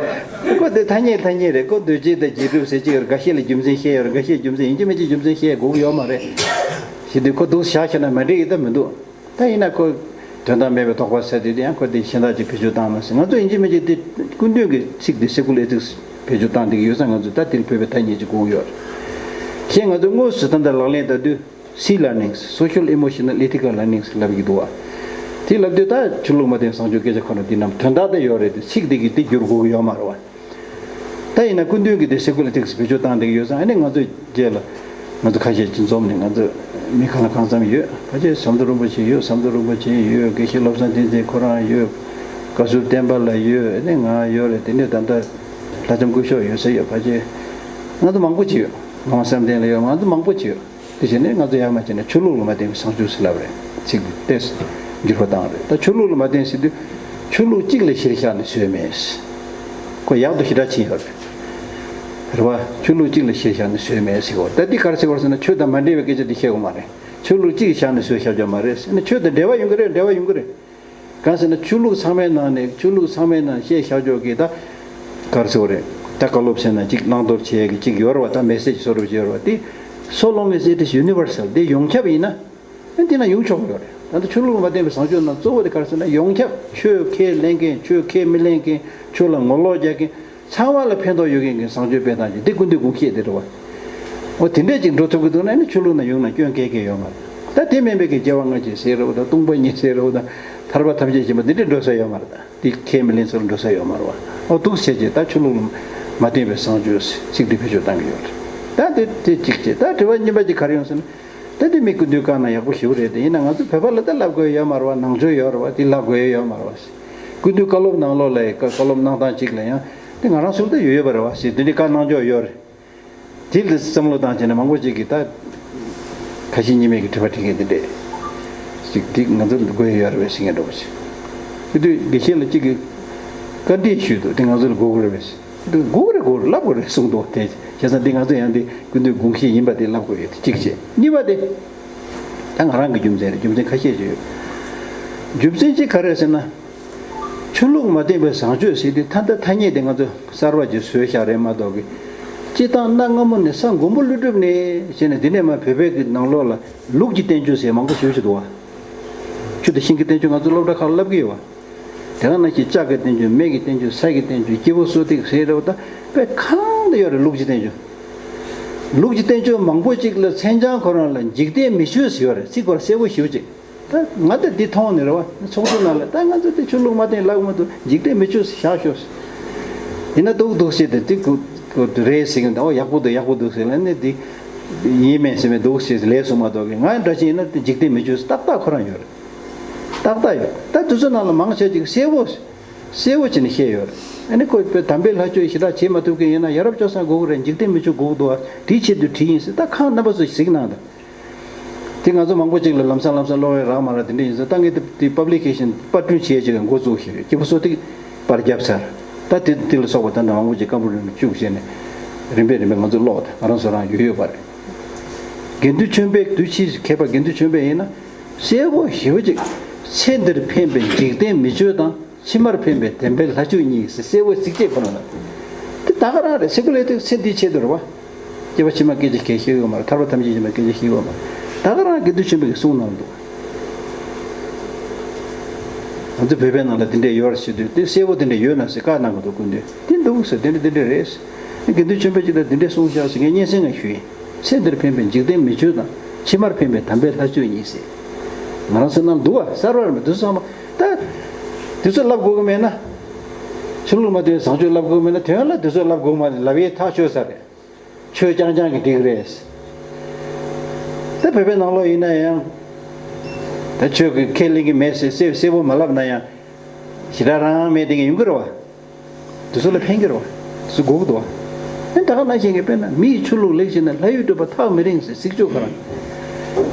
བ། ཁོ་དེ་ཐ་སྙད་ཐ་སྙད་རེད། ཁོ་འདུས་བྱས་དང་རྗེས་གྲུབ་ཟེར་གཅིག་ཡོད་རེད། འགའ་ཤས་ལ་རྒྱུ་མཚན་བཤད་ཡོད་རེད། འགའ་ཤས་རྒྱུ་མཚན་ཡིན་གཅིག་མིན་གཅིག་རྒྱུ་མཚན་བཤད་དགོས་ཀྱི་ཡོད་མ་རེད། ཞེས་དུས་ཁོ་འདུག་བཞག་བྱས་ན་མ་འགྲིག་གི་ད་མི་འདུག་ད་ཡིན་ན་ཁོ་དོན་དག་མེད་པའི་དོགས་པ་ཟེར་དུས་དེ་ཡང་ཁོ་དེ་གཞན་དག་ཅིག་བེད་སྤྱོད་བཏང་མ་ཟེར། ང་ཚོ་ཡིན་གཅིག་མིན་གཅིག་དེ་སྐུ་མདུན་གྱི་ཚིག་དེ་སེ་ཀུ་ལར་ཨེ་ཐིག་སི་བེད་སྤྱོད་བཏང་བསྡད་ཀྱི་ཡོད་ཙང་ང་ཚོ་ད་དེ་ལ་བོད་པའི་ཐ་སྙད་ཅིག་དགོས་ཀྱི་ཡོད་རེད། གཞན་ང་ཚོ་དངོས་སུ་ད་ལྟ་ལག་ལེན་བསྟར་དུས། སི་ལར་ནིང་སི། སོ་ཤལ་ཨི་མོ་ཤི་ནལ་ཨེ་ཐི་ཀལ་ལར་ནིང་སི་ལབ་ཀྱི་འདུག་བ། དེ་ལབ་དུས་ད་ཆོས་ལུགས་མ་བསྟེན་བཟང་སྤྱོད་སྐད་ཆ་ཁོ་ན་འདི་རྣམས་དོན་དག་དེ་ཡོད་རེད་དེ། ཚིག་འདི་གིས་དེ་བསྒྱུར་དགོས་ཀྱི་ཡོད་མ་རེད་བ། ད་ཡིན་ན་སྐུ་མདུན་གྱིས་དེ་སེ་ཀུ་ལར་ཨེ་ཐི་ཀི་སི་བེད་སྤྱོད་བཏང་བསྡད་ཀྱི་ཡོད་ཙང་། ཨ་ནི་ང་ཚོའི་རྗེས་ལ་ང་ཚོ་ཁ་ཤས་ཅིག་འཛོམས་ནས། ང་ཚོ་མི་གང་ལ་གང་འཚམ་ཡོད། ཕལ་ཆེར་ཟམ་གདོང་རིན་པོ་ཆེ་ཡོད། ཟམ་གདོང་རིན་པོ་ཆེ་ཡོད། དགེ་བཤེས་བློ་བཟང་བསྟན་འཛིན་ཁོ་རང་ཡོད། བཀའ་ཟུར་བསྟན་པ་ལགས་ཡོད། ཨ་ནི་ང་ཡོད་རེད། དེ་ནས་ད་ལྟ་ལྷ་ལྕམ་སྐུ་ཞབས་ཡོད་ས་ཡོད། ཕལ་ཆེར་ང་ཚོ་མང་པོ་ཅིག་ཡོད། ངག་དབང་བསམ་གཏན་ལགས་ཡོད། ང་ཚོ་མང་པོ་ཅིག་ཡོད། དེ་བྱས་ནས་ང་ཚོ་ཡར་མར་བྱས་ནས་ཆོས་ལུགས་ལ་མ་བརྟེན་པའི་བཟང་སྤྱོད་ཟེར་ལབ་རེད། ཚིག་འདི་ཏོག་ཙམ་འགྱུར་བ་བཏང་རེད། ད་ཆོས་ལུགས་ལ་མ་བརྟེན་ཟེར་དུས་ཆོས་ལུགས་གཅིག་ལ་གཞིར་བཞག་ནས་བཟོས་མེད། ཁོ་ཡག་ཏུ་ཞེ་དྲག་ཕྱིན་ཡོད་རེད། རེད་བ། ཆོས་ལུགས་གཅིག་ལ་གཞིར་བཞག་ནས་བཟོས་མེད་ཟེར་གོ། ད་འདི་ག་རེ་ཟེར་བ་རེད་ཟེར་ན། ཆོས་དང་མ་འབྲེལ་བའི་སྐད་ཆ་འདི་བཤད་དགོས་མ་རེད། ཆོས་ལུགས་གཅིག་བཞག་ནས་བཟོས་བཞག་རྒྱུ་མ་རེད་ཟེར་ན། ཆོས་དང་འབྲེལ་བ་ཡོང་གི་རེད། འབྲེལ་བ་ཡོང་གི་རེད། གང་ཟེར་ན་ཆོས་ལུགས་ཚང་མའི་ནང་ནས། ཆོས་ལུགས་ཚང་མའི་ནང་བཤད་བཞག་ཆོག་གི། ད་ག་རེ་ཟེར་བ་རེད། ད་བཀའ་སློབ་ཟེར་ན་གཅིག་བླང་དོར་བྱེད་ཡས་ཀྱི་གཅིག་ཡོད་རེད་བ། ད་མེ་སེ་ཇི་བཟོ་འདྲ་ཅིག་ཡོད་རེད་བ། དེ་so long as it is universal, དེ་ཡོངས་ཁྱབ་ཡིན་ན། ཨ། དེ་ན་ཡོང་ཆོག་གི་ཡོད་རེད། ད་ལྟ་ཆོས་ལུགས་ལ་མ་བརྟེན་པའི་བཟང་སྤྱོད་ནང་གཙོ་བོ་དེ་ག་རེ་ཟེར་ན། ཡོངས་ཁྱབ། ཆོས་ཁས་ལེན་མཁན། ཆོས་ཁས་མི་ལེན་མཁན། ཆོས་ལ་ངོ་ལོག་རྒྱག་མཁན། ཚང་མ་ལ་ཕན་ཐོགས་ཡོད་མཁན་གྱི་བཟང་སྤྱོད་སྤེལ་སྟངས་ཀྱི་འདི་སྐུ་མདུན་དགོངས་བཞེད་དེ་རེད་བ། འོ། དེ་འདྲས་ཅིག་འགྲོ་ཐུབ་ཀྱི་འདུག་ན་ནི་ཆོས་ལུགས་ནང་ཡོང་ན་སྐྱོན་གང་ཡང་ཡོད་མ་རེད། ད་དེ་མིན་པའི་གི་སྐྱེ་བ་སྔ་ཕྱི་ཟེར་རེད་བ་དང་། སྟོང་པ་ཉིད་ཟེར་རེད་བ་དང་། ཐར་པ་ཐམས་ཅད་མཁྱེན་པ་འདི་འདྲས་འགྲོ་ས་ཡོད་མ་རེད། ད་དེ་ཁས་མི་ལེན་ཚུལ་འགྲོ་ས་ཡོད་མ་རེད་བ། འོ། འདུག་བྱས་རྗེས་ད་ཆོས་ལུགས་ལ་མ་བརྟེན་པའི་བཟང་སྤྱོད་ཚིག་འདི་བེད་སྤྱོད་བཏང་གི་ཡོད་རེད། ད་དེ་དེ་གཅིག་བྱས། ད་དྲི་བ་གཉིས་པ་གཅིག་ག་རེ་ཡོང་ཟེར་ན། ད་དེ་མི་སྐུ་མདུན་བཀའ་གནང་ཡག་པོ་ཞེ་པོ་རེད། དེ་ཡིན་ན་ང་ཚོ་བོད་པ་ལ་ད་ལབ་དགོས་ཡོད་མ་རེད་བ། ནང་ཆོས་ཡོད་རེད་བ། དེ་ལབ་དགོས་ཡོད་མ་རེད་བ། སྐུ་མདུན་བཀའ་སློབ་ནང་ལོགས་ལ་བཀའ་སློབ་གནང་སྟངས་གཅིག་ལ་ཡང་དེ་ང་རང་ཚོ་ལ་ད་ཡོད་ཡོད་པ་རེད་བ་ཟེར། དེ་འདྲའི་བཀའ་གནང་ཕྱོགས་ཡོད་རེད། དེ་ལ་བསམ་བློ་བཏང་བྱས་ནས་མང་པོ་ཅིག་གིས་ད་ཁ་ཞེ་གཉིས་མེད་ཀྱི་དྲི་བ་དྲི་མཁན་དེ་འདྲས་ཅིག་དེ་ང་ཚོ་ལ་དགོས་ཡོད་རེད་བས་ཟེར་མཁན་འདྲ་པོ་ཅིག། དེ་དུས་དགེ་བཤེས་ལགས་གཅིག་གིས་བཀའ་འདྲི་ཞུས་འདུག། དེ་ང་ཚོ་ལ་དགོས་ཀྱི་རེད་བས་ཟེར། དེ་དགོས་ཀྱི་རེད། དགོས་རེད། ལབ་དགོས་རེད་གསུངས་འདུག། དེ་བྱས་ཙང་དེ་ང་ཚོ་ཡང་དེ་སྐུ་མདུན་དགོངས་བཞེད་ཡིན་པ་དེ་ལབ་དགོས་ཡོད། དེ་གཅིག་བྱས། གཉིས་པ་དེ་ད་ང་རང་གི་རྒྱུ་མཚན་རེད། རྒྱུ་མཚན་ཁ་ཤས་ཅིག་ཡོད། རྒྱུ་མཚན་གཅིག་ག་རེ་རེད་ཟེར་ན། ཆོས་ལུགས་མ་བརྟེན་པའི་བཟང་སྤྱོད་ཟེར་དུས་ད་ལྟ་ཐ་སྙད་དེ་ང་ཚོ་གསར་པ་ཅིག་བཟོས་བཞག་རེད་མ་གཏོགས་ཀྱི། སྤྱིར་བཏང་གནའ་སྔ་མོ་ནས་ས་མགོན་པོ་ཀླུ་སྒྲུབ་ནས་བྱས་ནས་འདི་ནས་མར་བོད་པའི་གི་ནང་ལོགས་ལ་ལུག་གི་བསྟན་བཅོས་ཟེར་མང་པོ་ཞེ་པོ་ཅིག་འདུག་བ། ཆུ་དང་ཤིང་གི་བསྟན་བཅོས་ང་ཚོ་སློབ་གྲྭ་ཁག་ལ་བསླབ་ཀྱི་ཡོད་བ། དེ་ག་ནང་བཞིན་ལྕགས་ཀྱི་བསྟན་བཅོས། མེ་གི་བསྟན་བཅོས། ས་གི་བསྟན་བཅོས། སྐྱེས་བུ་གསོ་ཐིགས་ཟེར་རེད་བ། ད་དཔེ་གང་དུ་ཡོད་རེད། ལུག་གི་བསྟན་བཅོས། ལུག་གི་བསྟན་བཅོས་མང་པོ་ཅིག་ལ་མཚན་བྱང་ཁོ་རང་ལ་འཇིག་རྟེན་མི་ཆོས་ཟེར་ཡོད་རེད། ཚིག་ཁོ་རང་གསལ་པོ་ཞེ་པོ་ཅིག། ད་ང་ད་འདི་མཐོང་ནས་རེད་བ། ཚོགས་འདུ་ནང་ལ་ད་ང་ཚོ་དེ་ཆོས་ལུགས་མ་བརྟེན་ལབ་མ་འདུག། འཇིག་རྟེན་མི་ཆོས་བཞག་ཤོག། ཡིན་ན་འདུག་འདུག་ཟེར་ཏེ་དེ་ཁོ་ཁོ་རེད་ཟེར་གི་འདུག། ཨོ། ཡག་པོ་འདུག། ཡག་པོ་འདུག་ཟེར་ལབ་ནས་དེ་ཡིན་མིན་ཟེར་མི་འདུག་ཟེར་ལབ་སོང་མ་གཏོགས་ཀྱི། ང་འདྲ་ཞིག་ཡིན་ན་དེ་འཇིག་རྟེན་མི་ཆོས་ཏག་ཏག་ཁོ་རང་ཡོད་རེད། ཏག་ཏག་ཡོད། ད་དེ་ཚོ་ནང་ལ་མང་ཆེ་ཅིག་གསལ་པོ་གསལ་པོ་བྱས་ནས་བཤད་ཡོད་རེད། ཨ་ནི་ཁོ་དཔེ་དམ་པའི་ལྷ་ཆོས་ཞེ་དྲག་བྱེད་མ་ཐུབ་མཁན་ཡིན་ན་ཡ་རབས་སྤྱོད་བཟང་དགོས་ཀྱི་རེད། འཇིག་རྟེན་མི་ཆོས་དགོས་ཀྱི་འདུག་བ། དེའི་ཆེད་དུ་བྲིས་ཡིན་ཟེར། ད་ཁོང་རྣམ་པ་ཚོ་གཟིགས་གནང་དང་། དེ་ང་ཚོ་མང་པོ་ཅིག་ལ་ལམ་སང་ལམ་སང་ཀློག་ཡས་རག་མ་རག་དེ་འདྲ་ཡིན་ཙང་། ད་ངས་དེ་དེ་པབ་ལི་ཀེ་ཤན་པར་སྐྲུན་བྱེད་ཡས་ཅིག་འགོ་བཙུགས་ཤིག། སྐྱིད་པོ་སོ་ཐིག་པར་བརྒྱབ་ཚར། ད་དེ་དེ་ལ་སོགས་པ་ད་ནང་མང་པོ་ཅིག་སྐམ་པོ་རིང་བཅུག་བྱས་ནས་རིམ་པས་རིམ་པས་ང་ཚོ་ཀློག་དང་། ང་རང་ཚོ་རང་ཡོད་ཡོད་པ་རེད། དགེ་འདུན་ཆོས་འཕེལ། དུས་ཕྱིས་མཁས་པ་དགེ་འདུན་ཆོས་འཕེལ་ཡིན་ན་གསལ་པོ་ཞེ་པོ་ཅིག། ཚེ་འདིར་ཕན་པའི་འཇིག་རྟེན་མི་ཆོས་དང་། ཕྱི་མར་ཕན་པའི་དམ་པའི་ལྷ་ཆོས་གཉིས་ཟེར་གསལ་པོ་གཟིགས་བྱས་ཁོ་ན་ལ། དེ་ད་ག་རང་རེད། སེ་ཀུ་ལར་དེ་ཚེ་འདིའི་ཆེད་དུ་རེད་བ། སྐྱེ་བ་ཕྱི་མ་སྐད་ཆ་གང་ཡང་བཤད་ཀྱི་ཡོད་མ་རེད། ཐར་པ་ཐམས་ཅད་མཁྱེན་པའི་སྐད་ཆ་བཤད་ཀྱི་ཡོད་མ་རེད། ད་ག་རང་དགེ་འདུན་ཆོས་འཕེལ་གྱིས་གསུངས་གནང་འདུག། ང་ཚོ་བོད་པའི་ནང་ལ་དེ་འདྲས་ཡོད་རེད་ཟེར་དུས། དེ་གསལ་པོ་དེ་འདྲས་ཡོད་ན་ཟེར་བཀའ་གནང་གི་འདུག། སྐུ་མདུན་དེ་འདུག་ཟེར། དེ་འདྲས་དེ་འདྲས་རེད་ཟེར། དགེ་འདུན་ཆོས་འཕེལ་གྱིས་ད་དེ་འདྲས་གསུངས་ཤག་ཟེར་ངས་སྙན་སེང་ང་ཞུས་ཡིན། ཚེ་འདིར་ཕན་པའི་འཇིག་རྟེན་མི་ཆོས་དང་། ཕྱི་མར་ཕན་པའི་དམ་པའི་ལྷ་ཆོས་གཉིས་ཟེར། ང་རང་ཚོ་ནང་འདུག་བ། གསར་པ་རེད་མ། དེ་ཚོ་ཚང་མ་ད་དེ་ཚོ་ལབ་དགོས་ཀྱི་མེད་ན། ཆོས་ལུགས་མ་བརྟེན་བཟང་སྤྱོད་ལབ་དགོས་ཀྱི་མེད་ན། དོན་ལ་དེ་ཚོ་ལབ་དགོས་མ་རེད། ལབ་ཡས་ཐག་ཆོད་ས་རེད། ཆོས་རྐྱང་རྐྱང་གིས་འགྲིག་རེད། ད་བོད་པའི་ནང་ལོགས་ཡིན་ན་ཡང་། ད་ཆོས་ཀྱི་ཁས་ལེན་གྱི་མེད་ཟེར་གསལ་གསལ་པོ་མ་ལབ་ན་ཡང་། ཞེ་དྲག་རང་མེད་དེ་གི་ཡོང་གི་རེད་བ། དེ་ཚོ་ལ་ཕན་གྱི་རེད་བ། དེ་ཚོ་དགོས་ཀྱི་འདུག་བ། ཨ་ནི་ད་ག་ནང་བཞིན་གྱི་དཔེར་ན། མི་ཡི་ཆོས་ལུགས་ལེགས་ཤིང་ན། ལྷ་ཡི་གྲུབ་པ་ཐག་མི་རིང་ཟེར། གཟིགས་ཆོག་ག་རང་།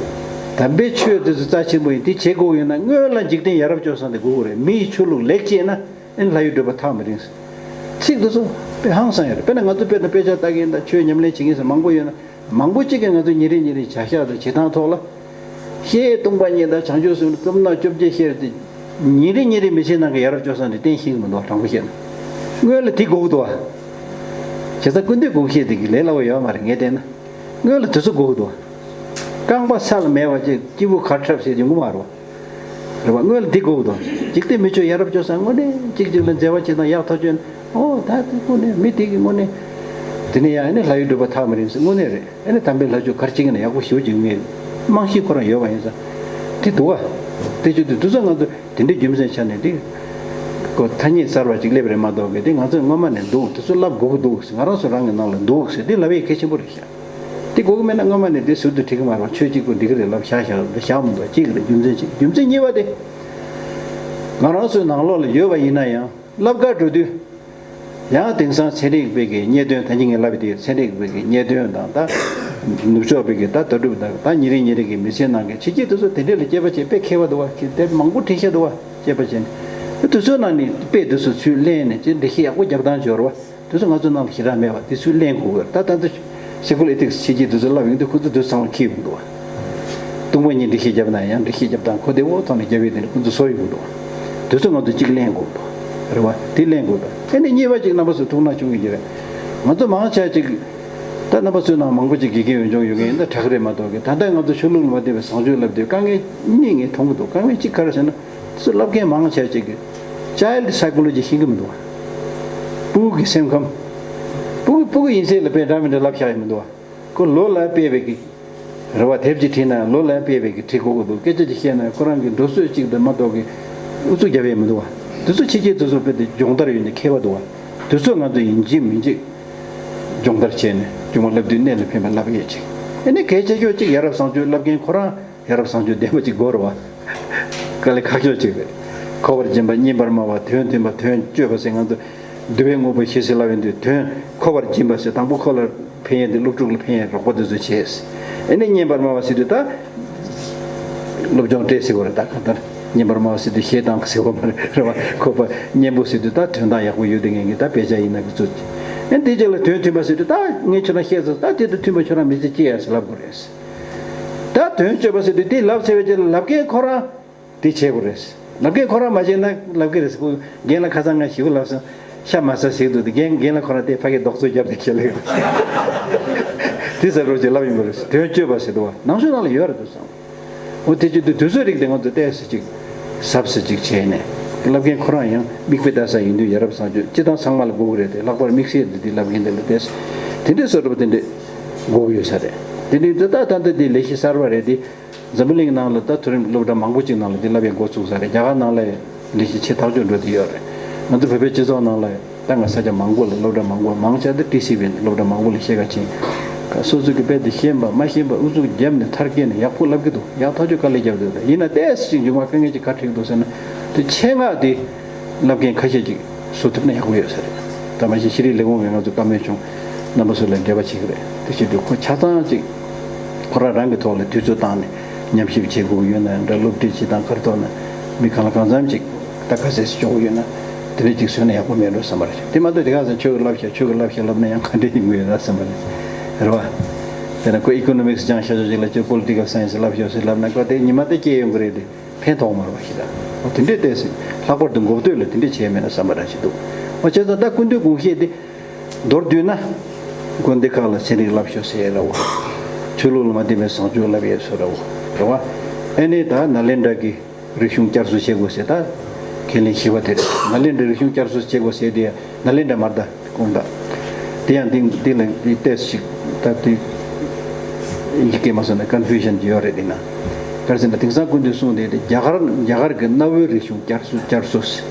དམ་པའི་ཆོས་དེ་ཚོ་རྩ་ཆེན་པོ་ཡིན། དེ་བྱེད་དགོས་ཡོད་ན་སྔོན་ལ་འཇིག་རྟེན་ཡ་རབས་སྤྱོད་བཟང་དེ་དགོས་ཀྱི་རེད། མི་ཡི་ཆོས་ལུགས་ལེགས་བྱས་ན། ཨ་ནི་ལྷ་ཡི་གྲུབ་པ་ཐག་མི་རིང་ཟེར། ཚིག་འདི་ཚོ་དཔེ་ཧང་སང་ཡོད་རེད། དཔེར་ན་ང་ཚོ་དཔེར་ན་དཔེ་ཆ་ལྟ་མཁན་དང་ཆོས་ཉམས་ལེན་བྱེད་མཁན་ཟེར་མང་པོ་ཡོད་ན། མང་པོ་གཅིག་གིས་ང་ཚོ་ཉིན་རེ་ཉིན་རེ་བྱ་གཞག་དང་བྱེད་སྟངས་ཐོག་ལ། ཤེས་སྟོང་པ་ཉིད་དང་བྱང་ཆུབ་སེམས། རྩོམ་སྣ་བཅོ་བརྒྱད་བཤད་དེ། ཉིན་རེ་ཉིན་རེ་མི་བྱེད་ནང་གི་ཡ་རབས་སྤྱོད་བཟང་དེ་བསྟན་ཤེས་ཀྱི་མི་འདུག། དྲང་པོ་བཤད་ན། སྔོན་ལ་དེ་དགོས་ཀྱི་འདུག་བ། བྱས་ཙང་སྐུ་མདུན་དགོངས་བཞེད་དེ་གི་ལས་སླ་པོ་ཡོད་མ་རེད། ངས་བལྟས་ན། སྔོན་ལ་དེ་ཚོ་དགོས་ཀྱི་འདུག། རྐང་པ་ས་ལ་མེད་པ་ཅིག། སྐྱིད་པོ་གར་འཁྲབ་ཟེར་གྱི་ཡོང་གི་མ་རེད་བ། རེད་བ། སྔོན་ལ་འདི་དགོས་དང་། འཇིག་རྟེན་མི་ཆོས་ཡ་རབས་སྤྱོད་བཟང་། དངོས་གནས་གཅིག་གཅིག་ལ་མཛའ་བ་བྱེད་སྟངས་ཡག་ཐག་ཆོད། ཨོ། ད་དེ་དངོས་གནས་མི་དེ་གི་དངོས་གནས། དེ་ནས་ཡང་ཨ་ནི་ལྷ་ཡི་གྲུབ་པ་ཐག་མི་རིང་ཟེར། དངོས་གནས་རེད། ཨ་ནི་དམ་པའི་ལྷ་ཆོས་ག་རེ་བྱེད་ཀྱི་ན་ཡག་པོ་ཞེ་པོ་ཅིག་ངས་ རྨང་གཞི་ཁོ་རང་ཡོད་པ་ཡིན་ཙང་། དེ་འདུག་བ། དེ་བྱེད་དུས་དུས་ཚོད་ང་ཚོ་དེ་འདྲའི་རྒྱུ་མཚན་ཆ་ནས་དེ། ཁོ་ཐ་སྙད་གསར་བ་ཅིག་སླེབས་རེད་མ་གཏོགས་གི་དེ་ང་ཚོས་སྔོན་མ་ནས་འདུག་དེ་ཚོ་ལབ་དགོས་ཀྱི་འདུག་ང་རང་ཚོ་རང་གི་ནང་ལ་འདུག་ཟེར་དེ་ལབ་ཡས་གལ་ཆེན་པོ་རེད་ཤག་དེ་དགོས་ཀྱི་མེད་ན་སྔོན་མ་ནས་དེ་ཟུར་དུ་བྲིས་ཀྱི་མ་རེད་བ། ཆོས་གཅིག་པུ་འགྲིག་གི་རེད་ལབ་བཞག་བཞག་འདི་བཞག་མི་འདུག་གཅིག་རེད། རྒྱུ་མཚན་གཅིག་རྒྱུ་མཚན་གཉིས་པ་དེ། ང་རང་ཚོའི་ནང་ལོགས་ལ་ཡོད་པ་ཡིན་ན་ཡང་བསླབ་གར་འགྲོ་དུས། ཡང་དེང་སང་ཚན་རིག་པའི་གི་རྙེད་དོན་ད་གིན་ངས་ལབ་པའི་དེ་ཚན་རིག་པའི་གི་རྙེད་དོན་དང་ད། ནུབ་ཕྱོགས་པའི་གི་ད་ལྟ་གྲུབ་དང་ད་ཉིན་རེ་ཉིན་རེ་གི་མི་ཚེ་ནང་གི་ཕྱི་རྒྱལ་དེ་ཚོ་དེ་འདྲས་ལ་དཔྱད་པ་བྱས་དཔེ་མཁས་པ་འདུག་བ། དེབ་མང་པོ་བྲིས་ཤག་འདུག་བ། དཔྱད་པ་བྱས་ནས་དེ་ཚོའི་ནང་ནས་དཔེ་དེ་ཚོ་ཚུར་ལེན་ནས་ཅིག་འགྲེལ་བཤད་ཡག་པོ་རྒྱབ་སྟངས་འབྱོར་བ། དེ་ཚོ་ང་ཚོ་ནང་ལ་ཞེ་དྲག་མེད་པ་དེ་ཚུར་ལེན་དགོས་གི་རེད། ད་ད་ལྟ་Secular Ethics ཕྱི་རྒྱལ་དེ་ཚོ་ལབ་ཡོང་དུས་ཁོ་ཚོ་དེ་ཚོ་ཚང་མ་འཁྱེར་ཡོང་འདུག་བ། སྟོང་པ་ཉིད་འགྲེལ་བཤད་བརྒྱབ་ན་ཡང་འགྲེལ་བཤད་བརྒྱབ་སྟངས་ཁོ་དེ་འོ་ཐོག་ནས་རྒྱབ་ཡོད་དེ་ནས་ཁོ་ཚོ་བཟོ་ཡོང་འདུག་དེ་ཚོ་ང་ཚོ་གཅིག་གླེང་དགོས་འདུག་རེད་བ། དེ་གླེང་དགོས་པ། ཨ་ནི་གཉིས་པ་གཅིག་རྣམ་པ་ཚོས་ཐུགས་སྣང་བྱུང་གི་རེད། ང་ཚོ་མང་ཆེ་གཅིག་ད་རྣམ་པ་ཚོའི་ནང་མང་པོ་གཅིག་དགེ་རྒན་འོས་སྦྱོང་ཡོད་མཁན་ཡིན་ན་དྲག་རེད་མ་གཏོགས་གི་ད་ལྟ་ང་ཚོ་ཆོས་ལུགས་ལ་མ་བརྟེན་པའི་བཟང་སྤྱོད་ལབ་དུས་དཀའ་ངལ་གཉིས་ངས་མཐོང་གི་འདུག་དཀའ་ངལ་གཅིག་ག་རེ་ཟེར་ན། དེ་ཚོ་བསླབ་མཁན་མང་ཆེ་གཅིག་གི་Child Psychology ཤེས་ཀྱི་མི་འདུག་བ། སྤུ་གུ་གི་སེམས་ཁམས། སྤུ་གུ་སྤུ་གུ་ཡིན་ཚད་ལ་དཔེ་འདྲ་མི་འདྲ་ལབ་བཞག་ཡི་མི་འདུག་བ། ཁོ་ལོ་ལ་དཔེ་བའི་གི་རེ་བ་དེབ་ཅིག་བྲིས་ན་ལོ་ལ་དཔེ་བའི་གི་བྲིས་དགོས་ཀྱི་འདུག་སྐད་ཆ་ཅིག་བཤད་ན་ཁོ་རང་གི་འགྲོ་སྲོལ་ཅིག་དང་མ་གཏོགས་གི་ཨུ་ཚུགས་རྒྱབ་ཡས་མི་འདུག་བ། དེ་ཚོ་ཕྱི་རྒྱལ་དེ་ཚོ་དཔེ་དེ་སྦྱོང་བརྡར་ཡོད་ནས་མཁས་པ་འདུག་བ། དེ་ཚོ་ང་ཚོ་ཡིན་གཅིག་མིན་གཅིག་སྦྱོང་བརྡར་བྱས་ནས་སྦྱོང་བ་བསླབ་དུས་གནད་ལ་ཕན་པ་བསླབ་ཡས་ཅིག་ཨ་ནི་གལ་ཆེ་ཤོས་གཅིག་ཡ་རབས་བཟང་སྤྱོད་བསླབ་མཁན་ཁོ་རང་ཡ་རབས་བཟང་སྤྱོད་ལྡན་པ་ཅིག་དགོས་རེད་བ། དཀའ་ལས་ཁག་ཤོས་ཅིག་རེད། མཁོ་བར་སྦྱིན་པ་སྙན་པར་སྨྲ་བ་དོན་མཐུན་པ་དོན་སྤྱོད་པ་ཟེར་ང་ཚོ་འདུལ་བའི་དངོས་པོ་བཞི་ཟེར་ལབ་ཡོང་དུས་དོན་མཁོ་བར་སྦྱིན་པ་ཟེར་དང་པོ་ཁོ་ལ་ཕན་ཡོན་དེ་སློབ་ཕྲུག་ལ་ཕན་ཡོན་རོགས་པ་དེ་ཚོ་བྱས། ཨ་ནི་སྙན་པར་སྨྲ་བ་ཟེར་དུས་ད་སློབ་སྦྱོང་སྤྲད་ཟེར་བ་རེད། ད་གང་ལྟར་སྙན་པར་སྨྲ་བ་ཟེར་དུས་གཞས་བཏང་ཟེར་བ་མ་རེད་རེད་བ། ཁོ་པ་སྙན་པོ་ཟེར་དུས་ད་དོན་དག་ཡག་པོ་ཡོད་དེ་ངེད་ཀྱི་ད་དཔེ་ཆ་ཡིན་ན་གི་ཚུལ་གྱིས། ཨ་ནི་དེ་རྗེས་ལ་དོན་མཐུན་པ་ཟེར་དུས་ད་ངས་ཁྱོད་རང་བཤད་ཚར། ད་དེ་དང་མཐུན་པ་ཁྱོད་རང་མི་ཚེ་སྐྱེལ་ཡ་ཟེར་ལབ་དགོས་རེད། ད་དོན་སྤྱོད་པ་ཟེར་དུས་དེ་ལབ་ཚར་བའི་རྗེས་ལ་ལབ་མཁན་ཁོ་རང་དེ་བྱེད་དགོས་རེད། ལབ་མཁན་ཁོ་རང་མ་བྱས་ན་ལབ་ཀྱི་རེད་ཟེར། ཁོ་རྒན་ལགས་ཁ་སང་ང་ཞིག་ལབ་སོང་། ཤ་མ་ཟ་ཟེར་འདུག་དེ་རྒན་རྒན་ལགས་ཁོ་རང་དེ་ཕ་གིར་རྡོག་རྫོས་བརྒྱབ་སྟེ་ཁྱེར་ལེ། དེ་ཟེར་རོགས་ཅེས་ལབ་ཡོང་གི་རེད། དོན་སྤྱོད་པ་ཟེར་འདུག་བ། ནང་ཆོས་ནང་ལ་ཡོད་རེད་འདུག་བསམ། འོ་དེ་བྱེད་དུས་དུས་ཚོད་རིགས་དེ་ང་ཚོ་ཏོག་ཙམ་ཅིག་ཟབ་ཙམ་ཅིག་བྱས་ནས་ལབ་མཁན་ཁོ་རང་ཡང་མིག་དཔེ་ལྟ་ས་ཡིན་དུས་ཡ་རབས་བཟང་སྤྱོད་སྤྱི་བཏང་ཚང་མ་ལ་དགོས་ཀྱི་རེད་དེ། ལྷག་པར་དམིགས་བསལ་དུ་དེ་ལབ་མཁན་དེ་ལ་ཏོག་ཙམ་དེ་འདྲའི་བཟོ་འདྲ་པོ་དེ་འདྲའི་དགོས་ཀྱི་ཡོད་ས་རེད། དེ་འདྲའི་དེ་ད་ད་ལྟ་དེ་ལས་གཞི་གསར་པ་རེད་དེ། འཛམ་བུ་གླིང་ནང་ལ་ད་མཐོ་རིམ་སློབ་གྲྭ་མང་པོ་ཅིག་ནང་ལ་འདི་བསླབ་ཡས་འགོ་ཚུགས་ས་རེད། རྒྱ་གར་ནང་ལ་ལས་གཞི་ཆེ་ཐག་ཆོད་འགྲོ་བསྡད་ཡོད་རེད། ང་ཚོ་བོད་པའི་སྤྱི་ཚོགས་ནང་ལ་ད་ང་ས་ཆ་མང་པོ་ལ་སློབ་གྲྭ་མང་པོ་མང་ཆེ་འདི་ཊི་སི་ཝི་ཡིན། སློབ་གྲྭ་མང་པོ་ལ་ཤེས་ཁ་ཕྱིན། སོ་སོ་གི་དཔེ་དེ་ཤེས་པ་མ་ཤེས་པ་ཨུ་ཚུགས་བརྒྱབ་ནས་མཐར་སྐྱེལ་ནས་ཡག་པོ་བསླབ་ཀྱི་འདུག་ཡག་ཐག་ཆོད་དཀའ་ལས་བརྒྱབ་འདུག་ད་ཡིན་ན་ཏོག་ཙམ་ཅིག་མཇུག་མ་དཀའ་ངལ་ཅིག་ག་འཕྲད་ཀྱི་འདུག་ཟེར་ན། དེ་ཆེད་མངགས་དེ་བསླབ་མཁན་ཁ་ཤས་ཅིག་བཟོ་ཐུབ་ན་ཡག་པོ་ཡོད་ས་རེད། ད་མ་གཞི་ཤེས་རིག་ལས་ཁུངས་ཀྱིས་ང་ཚོ་བཀའ་མོལ་བྱུང་། རྣམ་པ་ཚོ་ལ་འབྲེལ་བ་བྱེད་ཀྱི་རེད། དེ་བྱེད་དུས་ཁོ་ཆ་ཚང་ཅིག་ཁོ་རང་རང་གི་ཐོག་ལ་དུས་ཚོད་བཏང་ནས་ཉམས་ཞིབ་བྱེད་དགོས་ཀྱི་ཡོད་ན་འདྲ། སློབ་ཁྲིད་བྱེད་སྟངས་ག་རེ་ཐོག་ན་མི་གང་ལ་གང་འཚམ་ཅིག་ད་ཁ་གསལ་ཞིག་ཆོག་གི་ཡོད་ན་དེ་འདྲ་ཅིག་བཟོས་ན་ཡག་པོ་མེད་འགྲོ་བསམ་པ་རེད། དེ་མ་གཏོགས་དེ་ག་ཚོད་ཆོས་ཀྱི་བསླབ་བྱ་ཆོས་ཀྱི་བསླབ་བྱ་ལབ་ན་ཡང་ག་འདྲ་ཡིན་དགོས་ཡོད་ན་བསམ་པ་རེད། རེད་བ། དཔེར་ན་ཁོ་ཨི་ཀོ་ནོ་མིག་སི་སྦྱངས་ཤག་ཆོས་ཅིག་ལ་ཁྱོད་པོ་ལི་ཊི་ཀལ་སའེན་སི་བསླབ་ཤོག་ཟེར་ལབ་ན་ཁོ་དེ་ཉི་མ་དེ་སྐྱེལ་ཡོང་གི་རེད་དེ། ཕན་ཐོགས་མ་རེད་པ་ཞིག་ལ། འོ་དེ་འདྲའི་ལྟས་སུ་ལྷག་པར་དུ་འགོ་སྟོད་ལ་དེ་འདྲ་བྱས་མེད་ན་བསམ་པ་འདྲ་ཞིག་འདུག་འོ་བྱས་ཙང་ད་སྐུ་མདུན་དགོངས་བཞེད་དེ་མདོར་བསྡུས་ན། དགོན་སྡེ་ཁག་ལ་ཚན་རིག་བསླབ་ཤོག་ཟེར་ཡས་རེད་བ། ཆོས་ལུགས་ལ་མ་བརྟེན་པའི་བཟང་སྤྱོད་བསླབ་ཡས་བཟོ་འདྲ་བོ་རེད་བ། ཨ་ནི་ད་ནཱ་ལེནྡྲ་གི་རིག་གཞུང་བསྐྱར་གསོ་བྱེད་དགོས་ཟེར་ད། ཁས་ལེན་བཞི་པ་དེ་རེད། ནཱ་ལེནྡྲའི་རིག་གཞུང་བསྐྱར་གསོ་བྱེད་དགོས་ཟེར་དེ་ནཱ་ལེནྡྲ་མ་རེད་ད། དགོངས་དག་དེ་ཡང་དེ་འདི་ལ་དེ་ཏོག་ཙམ་ཞིག་ད་དེ་ཡི་གེ་མ་སོང་ན་ཀོན་ཕུ་ཤན་ཡོད་རེད། དེ་ན་ག་རེ་ཟེར་ན་དེང་སང་སྐུ་མདུན་གསུངས་དེ་དེ་རྒྱ་གར་རྒྱ་གར་གྱི་གནའ་བོའི་རིག་གཞུང་བསྐྱར་གསོ་བསྐྱར་གསོ་ཟེར།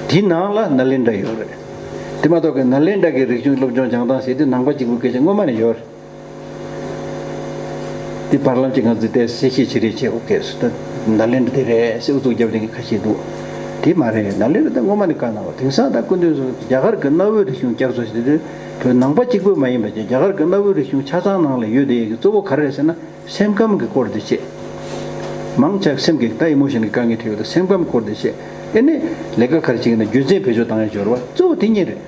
དེ་ནང་ལ་ནཱ་ལེནྡྲ་ཡོད་རེད། དེ་མ་གཏོགས་ཀྱི་ནཱ་ལེནྡྲ་གི་རིག་གཞུང་སློབ་སྦྱོང་སྦྱང་སྟངས་ཟེར་དེ་ནང་པ་གཅིག་པུ་སྐད་ཆ་སྔོན་མ་ནས་ཡོད་རེད། དེ་བར་ལམ་གྱི་ང་ཚོས་དེ་གསལ་བཤད་བྱེད་རེས་བྱེད་དགོས་སྐད་སུ་ད་ནཱ་ལེནྡྲ་དེ་རེད་ཟེར་ཨུ་ཚུགས་བརྒྱབ་དེ་གི་ཁ་ཤས་འདུག་དེ་མ་རེད། ནཱ་ལེནྡྲ་དེ་སྔོན་མ་ནས་བཀའ་གནང་བ། དེང་སང་ད་སྐུ་མདུན་སུ་རྒྱ་གར་གྱི་གནའ་བོའི་རིག་གཞུང་བསྐྱར་གསོ་ཞེས་དེ་བོད་ནང་པ་གཅིག་པུ་མ་ཡིན་པ་བྱས་རྒྱ་གར་གྱི་གནའ་བོའི་རིག་གཞུང་ཆ་ཚང་ནང་ལ་ཡོད་དེ་གི་གཙོ་བོ་ག་རེ་རེད་ཟེར་ན་སེམས་ཁམས་ཀྱི་སྐོར་དེ་བྱས། མང་ཆེ་སེམས་ཀྱི་ད་ཨི་མོ་ཤན་གྱི་དཀའ་ངལ་འཕྲད་ཡོད་དེ་སེམས་ཁམས་སྐོར་དེ་བྱས། ཨེ་ནི་ལས་ཀ་ག་རེ་བྱེད་ཀྱི་ན་རྒྱུ་མཚན་བེད་སྤྱོད་བཏང་ཡ་འབྱོར་བ་གཙོ་བོ་དེ་གཉིས་རེད།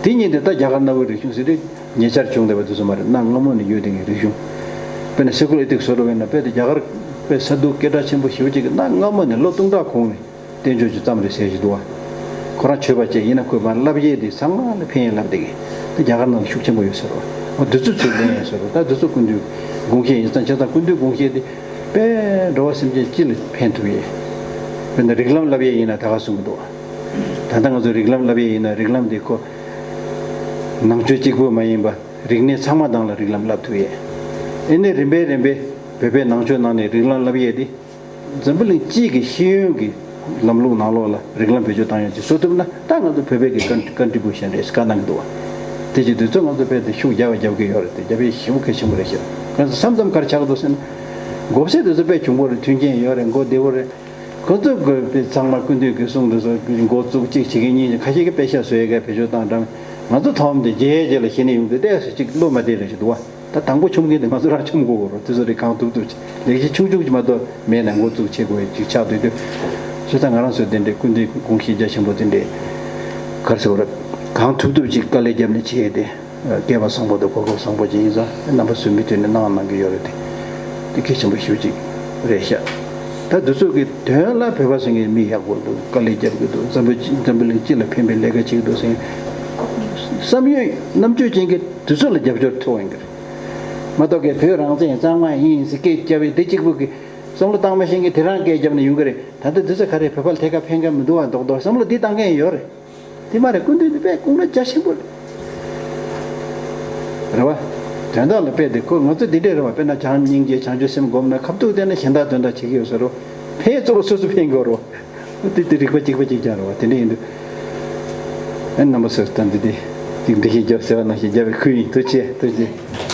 དེ་གཉིས་དེ་ད་རྒྱ་གར་གནའ་བོའི་རིག་གཞུང་ཟེར་དུས་ཉེ་ཆར་བྱུང་བསྡད་པ་དེ་ཚོ་མ་རེད། གནའ་སྔ་མོ་ནས་ཡོད་བསྡད་མཁན་རིག་གཞུང་། དཔེར་ན་སེ་ཀུ་ལར་ཨེ་ཐིག་སི་བཟོ་འདྲ་བས་ན་དཔེ་དེ་རྒྱ་གར་དཔེ་ས་འདུལ་སྐད་གྲགས་ཆེན་པོ་ཞེ་པོ་ཅིག་གི་གནའ་སྔ་མོ་ནས་ལོ་སྟོང་ཕྲག་གོང་ནས་བསྟན་བཅོས་ཀྱི་རྩོམ་རེ་ཟེར་ཞིག་འདུག་བ། ཁོ་རང་ཆོས་པ་བཅས་ཡིན་ན་ཁོས་མར་བསླབ་ཡས་དེ་ཚང་མ་ལ་ཕན་ཡས་བསླབ་བསྡད་མཁན་དེ་རྒྱ་གར་ནང་ལ་ཤུགས་ཆེན་པོ་ཡོད་ཟེར་བ། འོ་དེ་ཚོ་ཚུར་ལེན་ཡས་ཟེར་བ། ད་དེ་ཚོ་སྐུ་མདུན་དགོངས་བཞེད་ཡིན་ཙང་བྱས་ཙང་སྐུ་མདུན་དགོངས་བཞེད་དེ་དཔེ་འགྲོ་བ་སེམས་ཅན་སྤྱི་ལ་ཕན་ཐུབ་ཡས། དཔེར་ན་རིགས་ལམ་བསླབ་ཡས་ཡིན་ན་ད་ག་གསུང་གི་འདུག་བ། ད་ལྟ་ང་ཚོ་རིགས་ལམ་བསླབ་ཡས་ཡིན་ན་རིགས་ལམ་དེ་ཁོ་ནང་ཆོས་གཅིག་པུ་མ་ཡིན་པ། རིག་གནས་ཚང་མ་སྟེང་ལ་རིགས་ལམ་བསླབ་ཐུབ་ཡས། ཨེ་ནས་རིམ་པས་རིམ་པས་ བོད་པའི་ནང་ཆོས་ནང་ནས་རིགས་ལམ་བསླབ་ཡས་དེ། འཛམ་བུ་གླིང་སྤྱི་གི་ཤེས་ཡོན་གྱི་ལམ་ལུགས་ནང་ལོགས་ལ་རིགས་ལམ་བེད་སྤྱོད་བཏང་ཡག་ཅིག་བཟོ་ཐུབ་ན། ད་ང་ཚོ་བོད་པའི་གི་ཀོན་ཀོན་ཊི་བུ་ཤན་རེད་ཟེར་བཀའ་གནང་གི་འདུག་བ། དེ་བྱེད་དུས་ཚོད་ང་ཚོ་དཔེ་དེ་ཤུགས་རྒྱབ་པ་རྒྱབ་ཀྱི་ཡོད་རེད། དེ་རྒྱབ་ཡས་ཞེ་པོ་གལ་ཆེན་པོ་རེད་ཤག་ང་ཚོ་མཚམས་མཚམས་ག་རེ་ཆགས་འདུག་ཟེར་ན། མགོ་སེར་དེ་ཚོ་དཔེ་གྱོང་པོ་རེད། མཐུན་རྐྱེན་ཡོད་རེད། མགོ་བདེ་པོ་རེད། ཁོ་ཚོ་དགོས་པའི་ཚང་མ་སྐུ་མདུན་གྱི་གསུང་དེ་ཚོ་འགོ་བཙུགས་གཅིག་བྱེད་མཁན་གཉིས། ཁ་ཤས་ཀྱིས་དཔེ་ཤག་བཟོ་ཡས་ག་བེད་སྤྱོད་བཏང་འདྲ། ང་ཚོ་ཐོག་མ་དེ་རྗེས་རྗེས་ལ་ཤེས་ནས་ཡོང་དུས་ཏོག་ཙམ་ཅིག་བློ་མ་བདེ་རེ་ཞིག་འདུག་བ། ད་དང་པོ་མཆོང་མཁན་དེ་ང་ཚོ་རང་མཆོང་དགོས་ཀྱི་རེད། དེ་ཚོ་རེད། གང་ཐུབ་ཐུབ་ཅིག་ལས་གཞི་ཆུང་ཆུང་ཅིག་མ་གཏོགས་མེད་ན་འགོ་བཙུགས་བྱེད་དགོས་ཅིག་ཆགས་སྡོད་དུས། བྱས་ཙང་ང་རང་ཚོས་དེ་འདྲའི་སྐུ་མདུན་དགོངས་གཞི་རྒྱ་ཆེན་པོ་དེ་འདྲའི་ག་རེ་ཟེར་བ་རེད། གང་ཐུབ་ཐུབ་ཅིག་དཀའ་ལས་བརྒྱབ་ནས་བྱས་ཏེ། སྐལ་བ་བཟང་པོ་དང་གོ་སྐབས་བཟང་པོ་ཅིག་ཡིན་ཙང་རྣམ་པ་ཚོས་མུ་མཐུད་ནས་གནང་གནང་གི་ཡོད་རེད་དེ། དེ་གལ་ཆེན་པོ་ཞེ་པོ་ཅིག་རེད་ཤག་ད་འདི་ཚོ་གི་དོན་ལ་བོད་པ་ཟེར་མཁན་མི་ཡག་པོ་འདུག་དཀའ་ལས་རྒྱབ་ཀྱི་འདུག་འཛམ་བུ་འཛམ་བུ་གླིང་སྤྱི་ལ་ཕན་པའི་ལས་ཀ་བྱེད་ཀྱི་འདུག་ཟེར་མཁན། བསམ་ཡོད་རྣམ་དཔྱོད་ཅན་གྱི་དེ་ཚོ་ལ་རྒྱབ་སྐྱོར་ཐོབ་ཡོང་གི་རེད། མ་གཏོགས་ཀྱི་བོད་རང་བཙན་གཙང་མ་ཡིན་ཟེར་སྐད་རྒྱབ་པའི་དེ་གཅིག་པུ་གི་བསམ་བློ་བཏང་མ་ཤེས་མཁན་དེ་རང་སྐད་རྒྱབ་ནས་ཡོང་གི་རེད། ད་ལྟ་དེ་ཚོ་ག་རེ་བོད་པ་ལ་ཐད་ཀར་ཕན་གི་མི་འདུག་བ། མདོག་མདོག་བསམ་བློ་འདི་བཏང་མཁན་ཡོད་རེད། དེ་མ་རེད། སྐུ་མདུན་དེ་དཔེ་དགོངས་པ་རྒྱ་ཆེན་པོ་རེད། རེད་བ། དོན་དག་ལ་དཔེ་དེ་ཁོ་ང་ཚོ་འདི་འདྲས་རེད་བ། དཔེར་ན་བྱམས་སྙིང་རྗེ་བྱང་ཆུབ་སེམས་སྒོམ་ན་ཁ་ཐུག་བསྟན་ན་གཞན་དག་དོན་དག་བྱེད་ཀྱི་ཡོད་ས་རེད། ཕན་གཙོ་བོ་སོ་སོ་ཕན་དགོས་རེད་བ། དེ་དེ་རིག་པ་གཅིག་པ་གཅིག་རྐྱང་རེད་བ། དེ་འདྲས་ཡིན་དུས། ཨ་རྣམ་པ་ཚོས་ད་འདི་དེ་འདི་འདི་ཞིག་རྒྱབ་ཟེར་བ་ནང་བཞིན་རྒྱབ་པའི་ཁུལ་ཡིན། ཐུགས་རྗེ་ཆེ། ཐུགས་རྗེ་ཆེ།